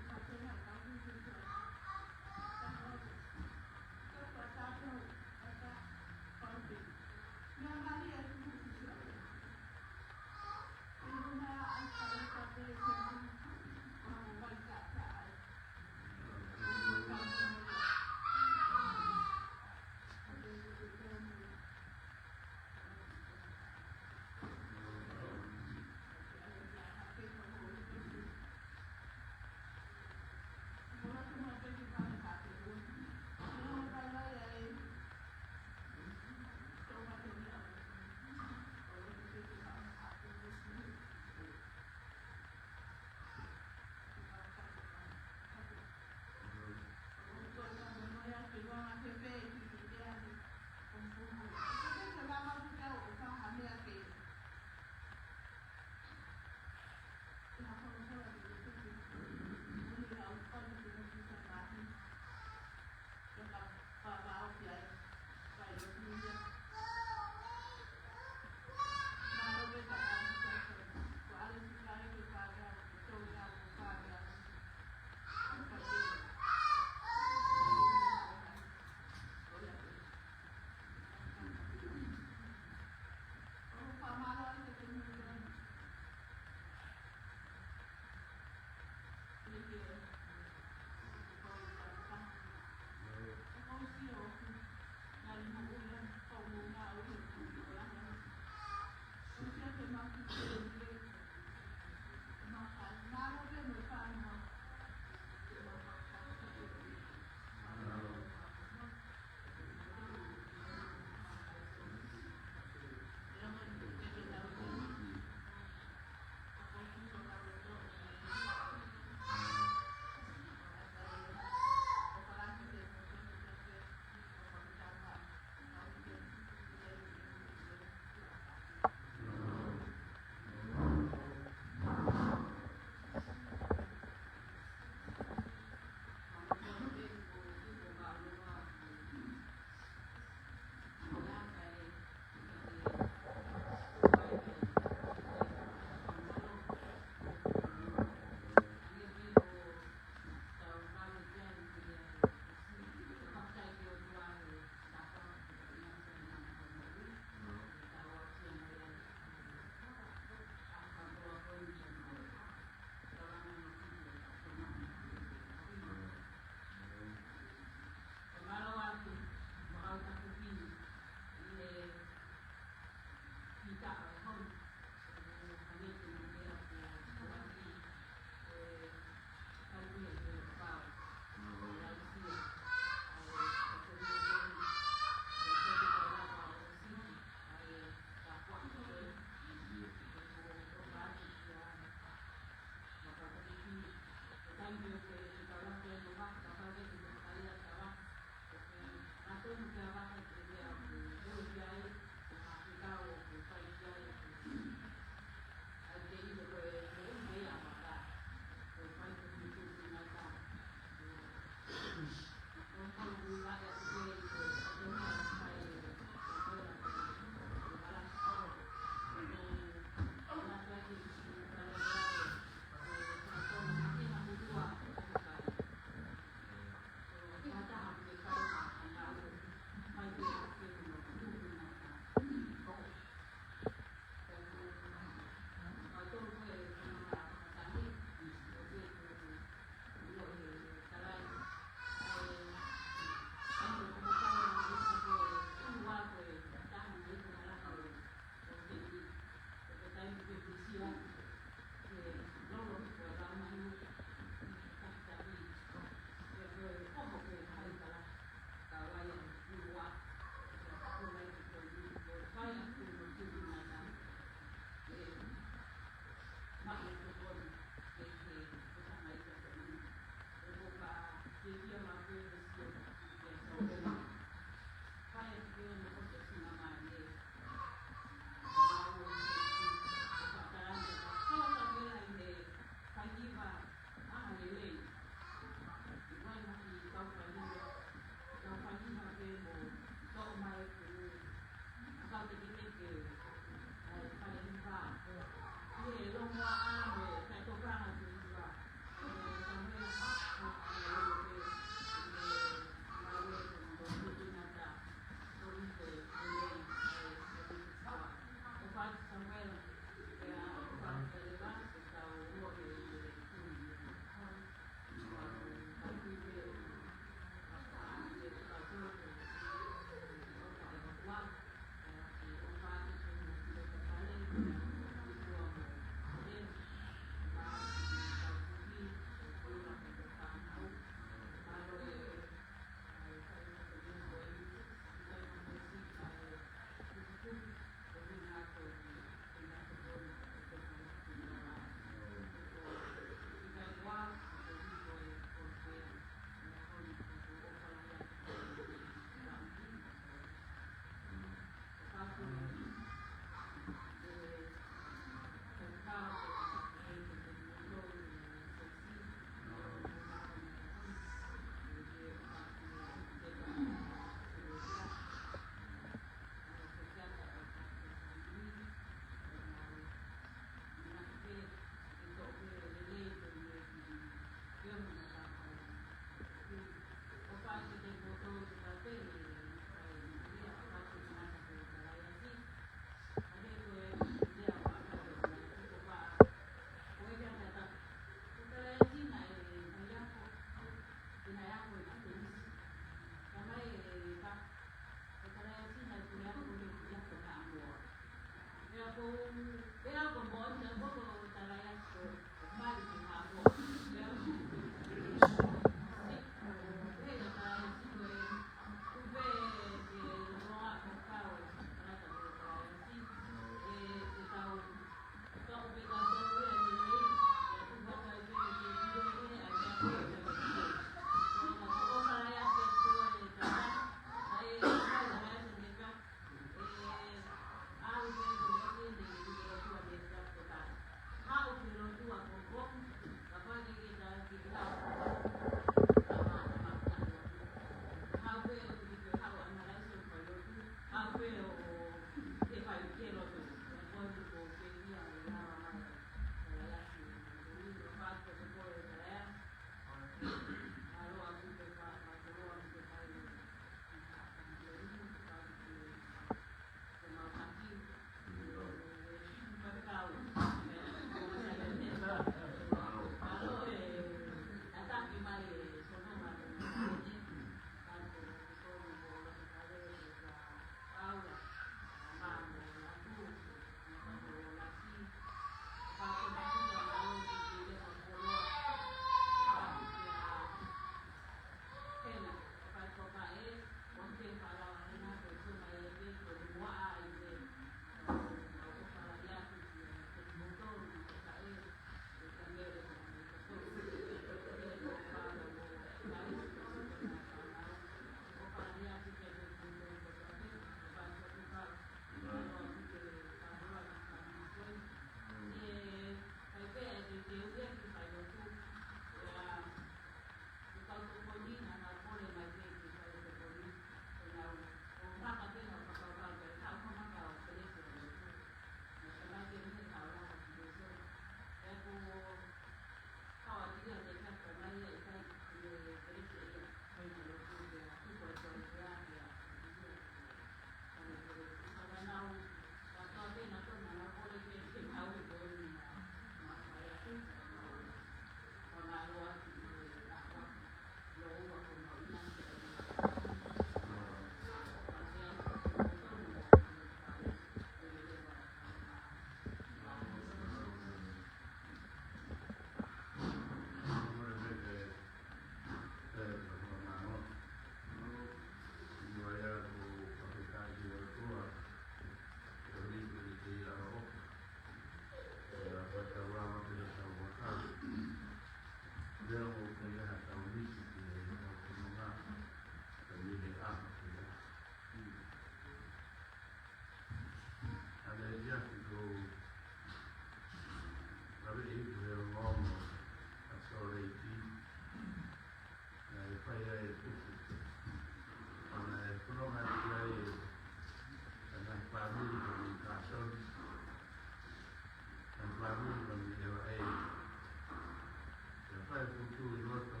Putu ʻi loto,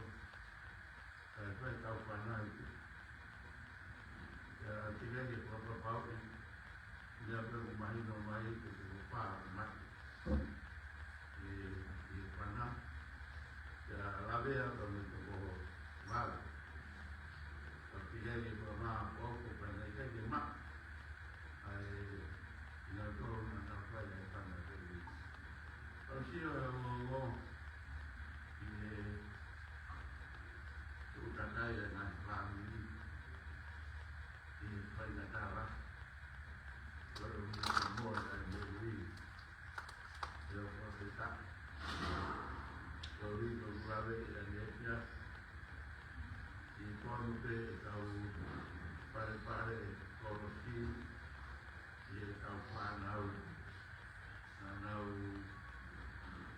kae fai tau fanau. Pea ʻikai ke fakapapauʻi, ia pē ʻoku mahino mai ke toko fā ʻoku mate ʻi, ʻi Fana. Pea lavea ka mo e toko valu. Ka ʻikai ke fakamāʻopoʻopo pea naʻe ʻikai ke maʻu ʻa e, ʻa e toko naʻa nau fai ʻa e fanga kovi. Ka sio e ongoongo ʻi he tuʻu takai ʻa e ngaahi fāmili ʻi he faingataʻa. Ko e ʻuhinga ko e moʻoni ʻa e moʻui ʻi he ʻofa fetaʻi. Ko e ʻuhinga ko e lave ʻi he ʻaneepia ʻi tonu pē ʻetau palepale kolosi ʻi heʻetau fānau. Naʻa nau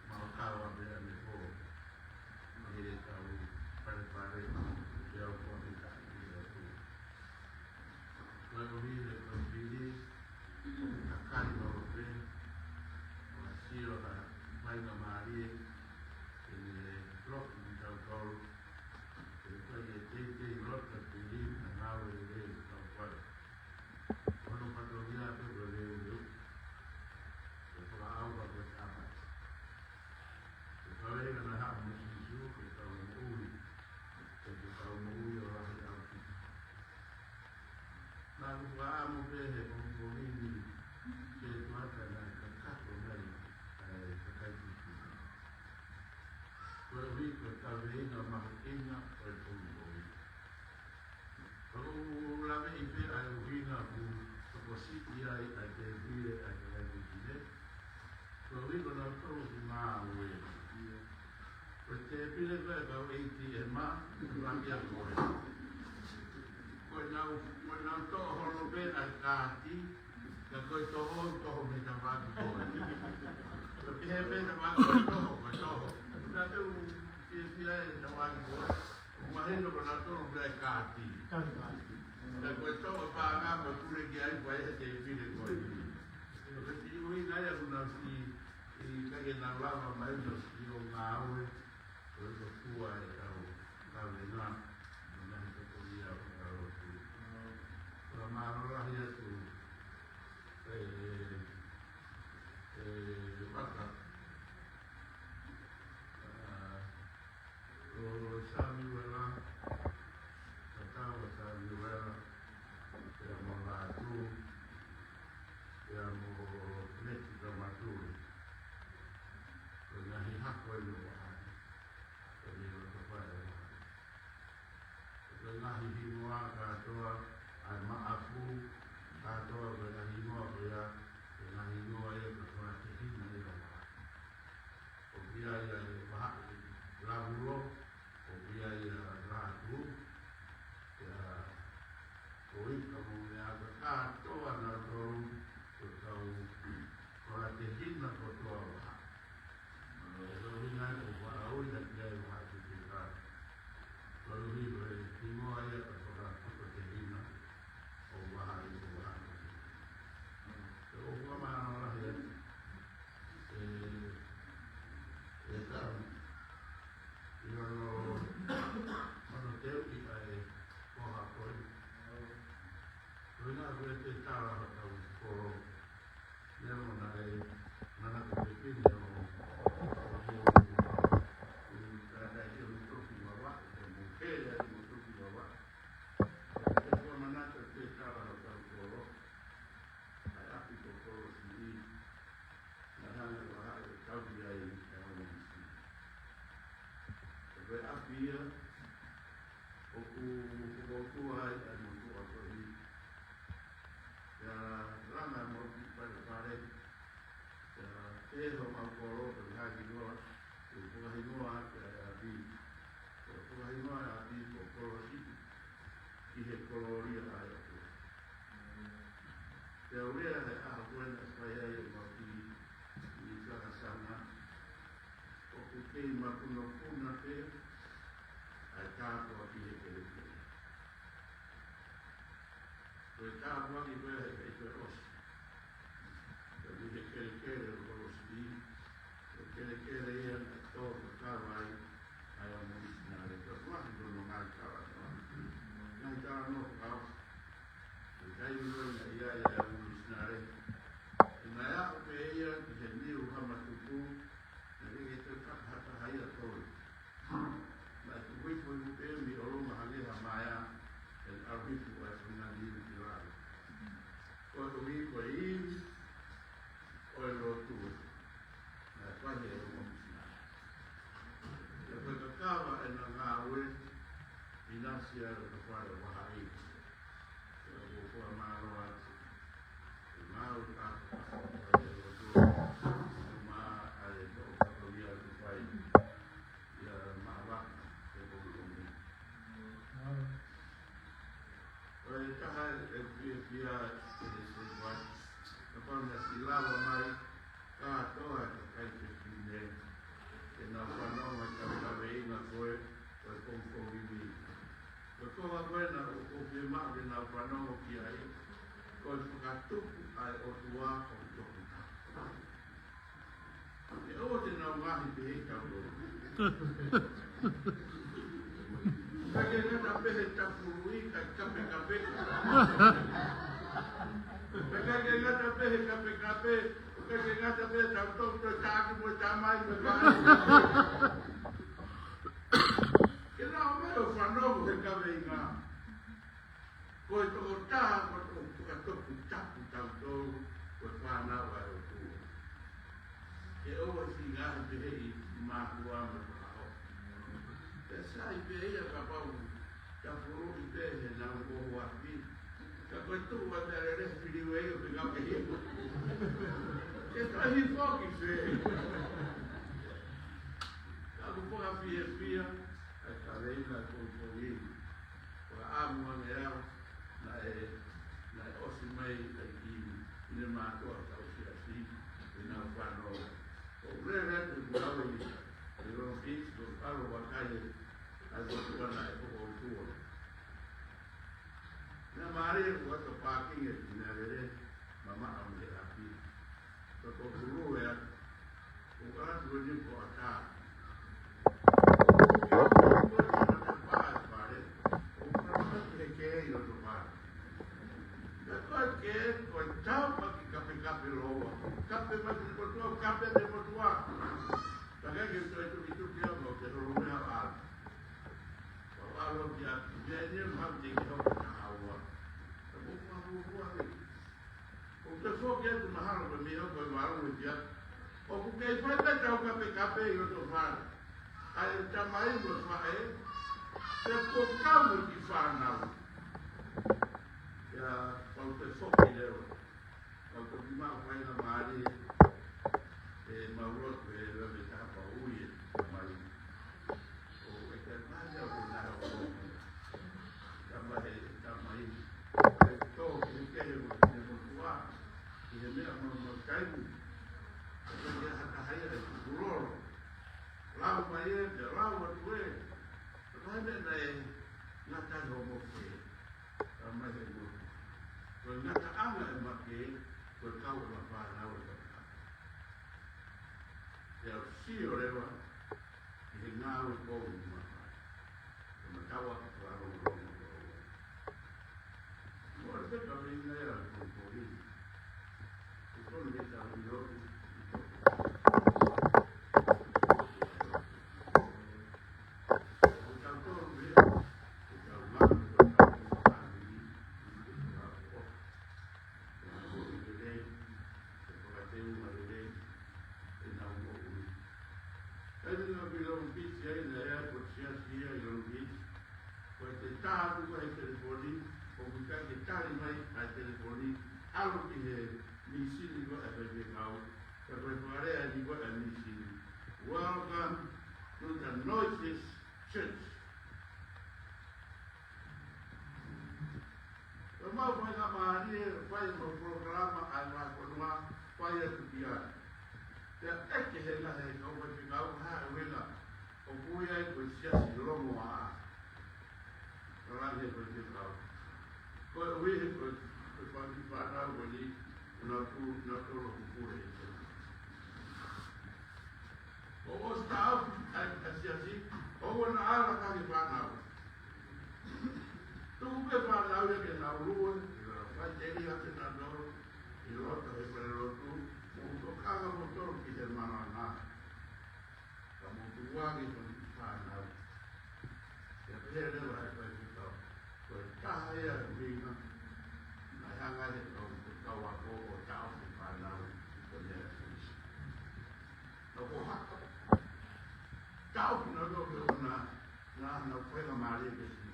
maʻu kava pē ʻanepō ʻi heʻetau palepale ʻi he ʻofa fetaʻi ki he ʻOtua. Koeʻuhi he ko e fili, ʻoku takai maʻu pē, ʻo sio ha faingamālie ke ne loki kitautolu, ke ʻikai ke teitei loto fili na ngāue lelei ʻoku tau fai. Ko hono fatongia pē ko e leuleu. Ke fakaʻauha ko e Sāpate. Ko e kaveinga naʻe haʻu mo Sīsū, ke tau moʻui. Ke tau moʻui ʻo lahi ʻaupito. Naʻa ku fakaʻamu pē he pongipongi ni, ke tuata naʻe kakato mai ʻa e kakai Sīsū. Koeʻuhi ko e kaveinga mahuʻinga ʻo e pongipongi. Ka ʻoku ou laveʻi pē ʻa e ʻuhinga ʻoku tokosiʻi ai ʻa e tēpile ʻa e kakai Sīsū. Koeʻuhi ko nautolu ʻoku ngāue. Ko e tēpile ko e kau ʻeiti ʻe ma, ʻoku lahi ʻa koe. Ko ʻenau, ko ʻenau toʻo holo pē ʻa e kaati, ka ko e toho, toho mei tafaʻaki koe. Ko e pehē pē tafaʻaki koe toho, ko e toho. Ka te u fiefia e tafaʻaki koe. Mahino ko nautolu pē ʻa e kaati. Ka ko e toʻo paʻanga ko e pule ki ai ko e he tēpile ko ē. Ko e siʻi ʻuhinga ia ʻoku nau siʻi, ʻikai ke nau lava mai ʻo siʻi ʻo ngāue. Ko e tokua e tau kaveinga, mo e ngaahi tokonia ʻo e lotu. Fakamālō lahi atu, ē, ē, Vaka. ʻA, ʻo Samiuela, tatau ʻa Samiuela, pea mo Lātū, pea mo Meti Kamatuli. Ko e ngaahi hako eni ʻo Vahaʻi, ko e meʻa ʻoku fai ʻe Vahaʻi. Ko e ngaahi hingoa kātoa, ʻa e maʻafu kātoa, ko e ngaahi hingoa ko ia, ko e ngaahi hingoa ia ko e fakatehina ia ʻo Vahaʻi. ʻOku ʻi ai ʻa e Vahaʻi Lavulo, ʻoku ʻi ai ʻa Lātū, pea ko Ika mo Meʻa, kātoa nautolu ko e kau fakatehina kotoa ʻo Vahaʻi. Ko e ʻuhinga ia ʻoku faʻa ui ʻaki ai Vahaʻi Kekeka. Koeʻuhi ko e hingoa ia ʻo e faka-, fakatehina ʻo Vahaʻi, ʻo Vahaʻi. Pea ʻoku ou fakamālō lahi atu. ʻE, ʻe tau. ʻI hono, hono teuʻi ʻa e foha ko ē. Ko ena ko e te tala hotau kolo. Leo mo naʻe, mana ko e pini ʻo, ʻo, ʻo, ʻo, tatai ke mo toki wawa, ke mo kele ai mo toki wawa. Ko e te ko mana ko e te tala hotau kolo. ʻA e ʻapi ko Kolosi. Naʻe hanga ʻe Vahaʻi ʻo tauhi ai ʻa e ongo misi. Ko e ʻapi ia ʻoku, ʻoku ʻotua ai ʻa e motuʻa ko ē. Pea langa mo ki palepale. Pea pehē homau kolo, pea haki noa, ʻo fakahingoa ʻa e ʻapi. ʻO fakahingoa ʻa e ʻapi ko Kolosi. Ki he kolōlia ʻa e ʻOtua. Pea ʻi he ʻaho ko ē naʻe fai ai ʻemau kiʻi, kiʻi sanasana, ʻoku kei makunokuna pē ʻa e tāpuaki he kelekele. Ko e tāpuaki ko ē he ʻEiki ʻosi. Pea ʻi he kelekele ʻo Kolosi, ko e kelekele ia naʻe tō ko e kava ai Nasi a ka fale wa hai. Ko ko mālō atu. Mau ka ko ko mālō atu. Mau ai ko ka ia ko fai. Ia mava ke ko ko. Ko e taha e fiefia e se vai. Ka pau na si lava mai. Kātoa e kakai fefine, ʻenau fanongo he kaveinga ko e, ko e pongipongi ni. Ko e konga ko ē naʻa ku fiemaʻu ke nau fanongo ki ai, ko e fakatupu ʻa e ʻOtua ʻo e toketā. ʻE ʻoua te nau ngaohi pehē kitautolu. Kae ke ngata pē he tapuluʻi, kae kapekape. Kae ke ngata pē he kapekape, kae ke ngata pē he tautau, toe taki mo e tamai, mo e faʻē. Ke nau ō mai ʻo fanongo he kaveinga. Ko e toketā, ko e toketā, ko e toketā, ko e fānau ʻa e ʻOtua. Ke ʻoua ʻe feinga he pehē ʻi mātuʻa mo e fakaʻosi. Pea sai pē ia kapau tapuluʻi pē he nau ō ʻo afi. Ka ko e tuʻu ʻa e lele filiuei ʻo feinga ke hifo. Ke toe hifo ki fē. Ka ʻoku ou fiefia, ʻa e kaveinga ko e pongipongi. Ko e ʻamu ange au, naʻe, naʻe ʻosi mai ai ki ne mātuʻa tau siasi, ʻenau fanongo. ʻO lele atu kuawe i, i Long Beach, ko ʻalu vakai, ʻa e motuʻa naʻe hoko ʻOtua. Naʻe mālie ko ʻato pākingi e tinalele, mamaʻo mei he ʻapi. Ko ko hulu ea, ko ka tu ni ko ata. Ko ka tu ni ko ata, ko ka tu ni ke i o to pa. Ka ko ke, ko tau pa ki kape kape loa. Kape ma ki motuʻa, kape te motuʻa. Ka ke ke to itu itu kia mo ke holo mea a. Ko alo kia, kia ni ma te ki ho ka awa. Ka mo ma mo mo. ʻOku te foki atu mahalo ko e meʻa ko e valu e pia. ʻOku kei fai pē tau kapekape ʻi hoto fale. ʻA e tamai mo e faʻē. Pea ko kau mo e kiʻi fānau. Ia, pau te foki leo. Pau te ki mau fai na mālie. ʻE mau lotu ʻe leo me tapa ui e tamai. ʻO e ke mahi au ko nā o. Tama he, tama i. Ai tō ki he kehe mo ki he motuʻa. Ki he meʻa mau mau taimu. Ka ke hata hai ai kukulolo. Lau mai e, te lau atu e. Ka he meʻa naʻe ngata ai ho mo ke. Tama he mo. Ko e ngataʻanga e ma ke, ko e kau e ma fānau e kau. Te au sio leva, ʻi he ngāue kou ʻi mata. Ko e mataua ko e alo kou kou. Mo e te kau ʻi ngai a kou kou ʻi. Ko kou ni ke tau ʻi loku. Ko tau tolu ʻi. Ko tau ngāue, ko tau ngāue. Taimi naʻa ku ʻi Long Beach ai, naʻe ʻi ai ko e siasi ia ʻi Long Beach. Ko e te tāpu ko e telefoni, ʻoku ʻikai ke tali mai ʻa e telefoni, ʻalu ki he mīsini ko e faifekau, ka ko e fakalea ni ko e mīsini. Welcome to the noisiest church. Ko e mau fai ngā mālie, fai mau polokalama ʻa e ngā konua, fai atu ki ai. Pea ʻeke he ngā he kau faifekau ha uenga, ʻoku ui ai ko e siasi longoaʻa. Ka langi he faifekau. Ko e ui he ko e, ko e fānau ko eni, nau tū, nau tolo kukure he. ʻO ʻosi taʻofi ʻa e siasi, ʻo ua na ala ka ke fānau. Tuku ke fānau ia ke nau lue, ʻi la fai teli a ke nau noro, ʻi loto he fale lotu, mo tokanga mo toro ki he malanga. Ka mo tuʻu ange ko e fānau. Ia pehē leva e faifekau. Ko e taha ia e ʻuhinga, naʻe hanga he kau, ko e kau ako ʻo taʻofi fānau, ko e meʻa ko ē. Nau ko haka. Taʻofi nau lō ke ʻona, na, nau fai ngā mālie ke si.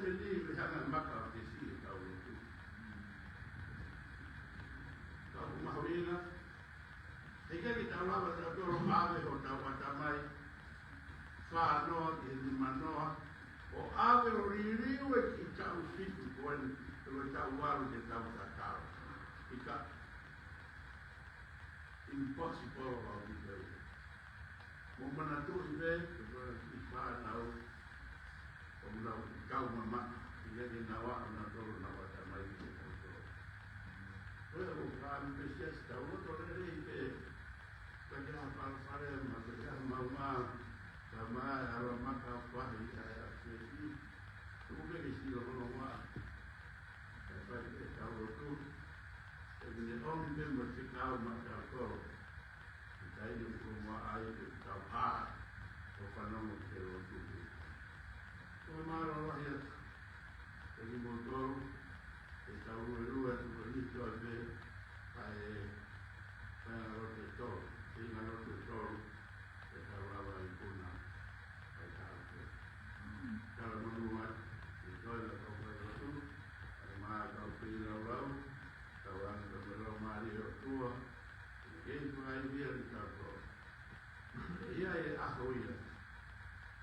Ni me hanga maka ke si e tau lotu. Tau mahuʻinga. He ʻikai ke tau lava tautolu ʻo ʻave hotau ʻatamai fā noa ki he nima noa, ʻo ʻave ʻo liliu e kiʻi taʻu fitu ko eni, ʻo e taʻu valu ke tau tatau. ʻIkai. Impossible ʻo ʻalu ki ai. Mou manatuʻi pē, ko e kiʻi fānau, ʻoku nau kau mamaʻo, ʻikai ke nau aʻu nautolu ʻo nau ʻatamai ki he tautolu. Ko ia ʻoku ou fakaʻamu pē siasi tau loto lelei pē, ka ke ha palopalema, ka ke ha maumau, ka mai ala maka fahi ai a fesi, tuku pē ke sio hono ua. Ka fai pē tau lotu, ʻe mine ʻomi pē mo e fekau maʻatautolu. Ko e taimi ʻoku ʻomai ai ʻetau hā ʻo fanongo ki he lotu. Ko e mālō lahi atu kiate kimoutolu, ʻetau luelue atu ko eni toe pē, kae feinga lotu ʻe tolu, feinga lotu ʻe tolu, ʻetau lava ikuna, kae tau pē. Tala monū atu, ʻi he toenga kau fai lotu, kae ʻumaʻā kau feilaulau, tau anga ka mo e Laumālie ʻo e ʻOtua, ʻi he kei fakaivia ni tautolu. ʻE ʻi ai e ʻaho ia,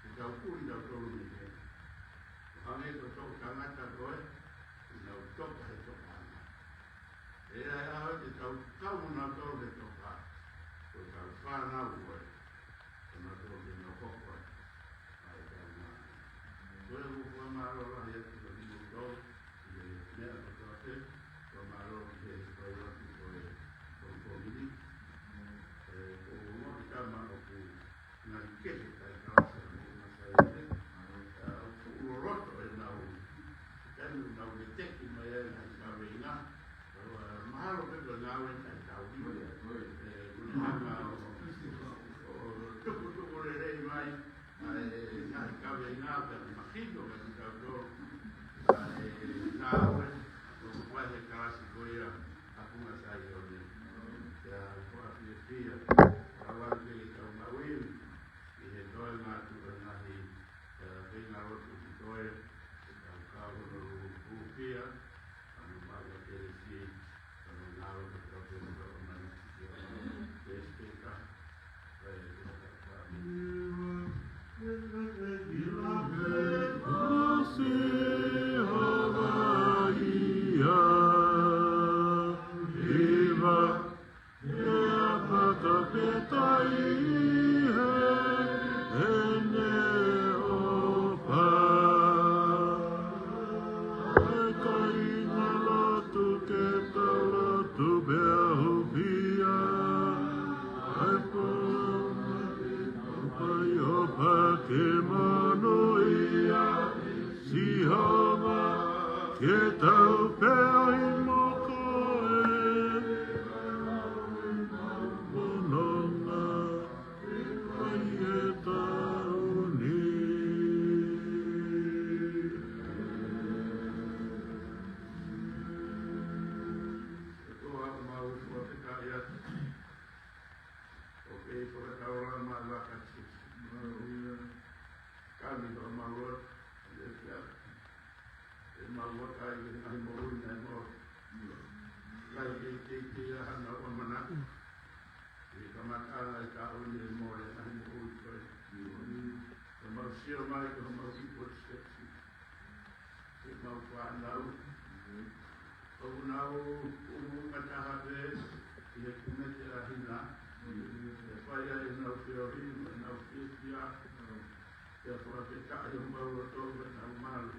ʻe tau puli tautolu mei heni. ʻO hangē ko e toʻutangata ko ē, ʻoku nau toka he tokaʻanga. ʻE ʻi ai e ʻaho ia te tau kau mo nautolu he toka, ko e kau fānau ko ē. Ko nautolu ke nau hoko ai. ʻA e tau mā. Ko ia ʻoku ou fakamālō lahi atu kiate kimoutolu, ʻi he meʻa kotoa pē, fakamālō ki he kau atu ko e, ko e komiti. ʻE, ko e ongo ki tama ʻoku ngali kehe kai kalasi mo na sai ane. ʻA, ʻoku loloto ʻenau, ʻenau veteki mai ʻenau kaveinga. Mahalo pē ko e ngāue ʻa e tau ni. ʻE, ko e hanga ʻo, ʻo tukutuku lelei mai, ʻa e ngaahi kaveinga pea mahino kiate kitautolu. ʻA e ngāue, ʻo tuku ai he kalasi ko ia, ʻa Punga Saione. Pea ko e fiefia, ʻa e ʻalu pē ke tau maʻu ivi, ʻi he toenga atu ʻa e ngaahi, ʻa e feinga lotu ki toe, ʻe tau kau hono hūfia, Ke tau pehē mo koe, mononga, ʻi he tau ni. Ko e ʻOtua ʻoku mau fakafetaʻi atu. ʻOku kei fakataulama laka Sīsū. Ka ni ka mau lotu, ʻe kia. ʻE mau vakai ki he ngaahi moʻui naʻe maʻu. Kai kei kei kei ʻa hana ʻamanaki. ʻI he kamataʻanga ʻo e taʻu ni ʻe mole ngaahi moʻui ko ē. Ka mau sio mai ki homau kiʻi footsteps. ʻE mau fānau. ʻOku nau ʻunuʻunu taha pē ʻi he kumete ʻa hina. ʻE fai ai ʻenau feohi, mo ʻenau fiefia. Pea fakafetaʻi homau loto, pea nau malu.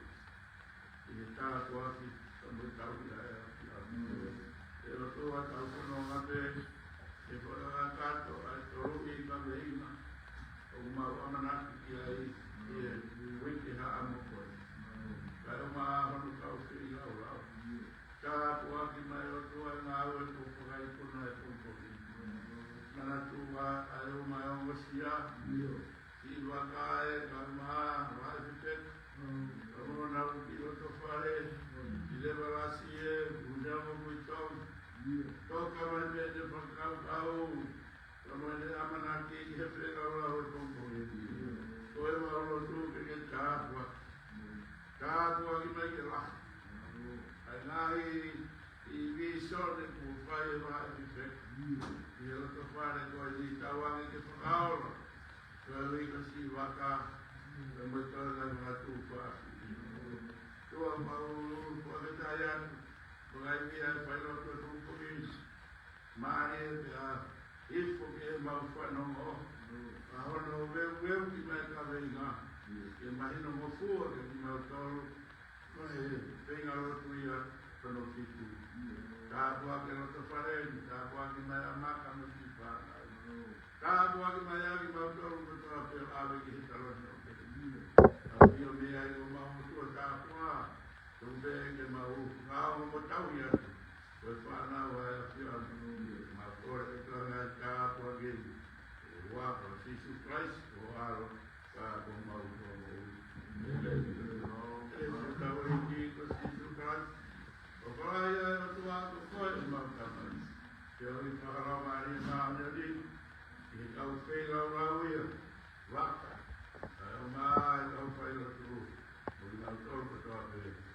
ʻI he tāpuaki, ka mo e tauhi ʻa e ʻAfiona. ʻE ʻOtua, tau fononga pē, ʻe fakakakato ʻa e tolu ʻi ka meina. ʻOku mau ʻamanaki ki ai, ʻi he uike haʻamo ko ē. Kae ʻumaʻā hono kau feilaulau. Tāpuaki mai ʻOtua e ngāue ko e fakaikuna e pongipongi. Manatuʻi ʻa e ʻumaʻā e ongosia. Siʻi vaka ē, kae ʻumaʻā, vaʻe fefeka. Ka mo honau kiʻi loto fale. Siʻi leva lasi ē, ʻuneongo kui tau. Toka mai pē ʻene fakakaukau. Ka mo ʻene ʻamanaki ki he feilaulau e pongipongi. Ko e mau lotu ke ke tāpuaki. Tāpuaki. Vaʻa ʻEfeso. ʻI he loto fale ko eni, tauange ke fakaola. Ko e lika si vaka, ko e motuʻa ngaahi vaka tufa. Tuʻa mau, fakafetaʻi atu. Mo e ngaahi meʻa ʻe fai loto tupu ki. Mālie pea hifo ke mau fanongo. Ka hono veuveu ki mai ka veinga. Ke mahino mo fua ke ki mau tolu. Ko e feinga lotu ia, ko hono fitu. Tāpuakiʻi e loto fale ni, tāpuakiʻi mai ʻa Maka mo siʻi fānau. Tāpuakiʻi mai ʻa kimautolu kotoa pē ʻave ki he taloni ʻo pē. ʻAfio mei ai ʻo mau motuʻa tāpuaki. Tuku pē ke mau ngāue mo tauhi atu. Ko e fānau ʻa e ʻAfiona. Mau kole e tangata tāpuaki. ʻI he huafa ʻo Sīsū Kalaisi, ko ho ʻAlo, ka ko homau Fakamoʻui. ʻĒmeni. ʻE hotau ʻEiki ko Sīsū Kalaisi, ʻofa lahi ʻa e ʻOtua ko koe ʻemau Tamai, feohi fakalaumālie māʻoniʻoni, ʻi he kau feilaulau ia, vaka, ʻa e ʻomai kau failotu, mo kinautolu kotoa pē.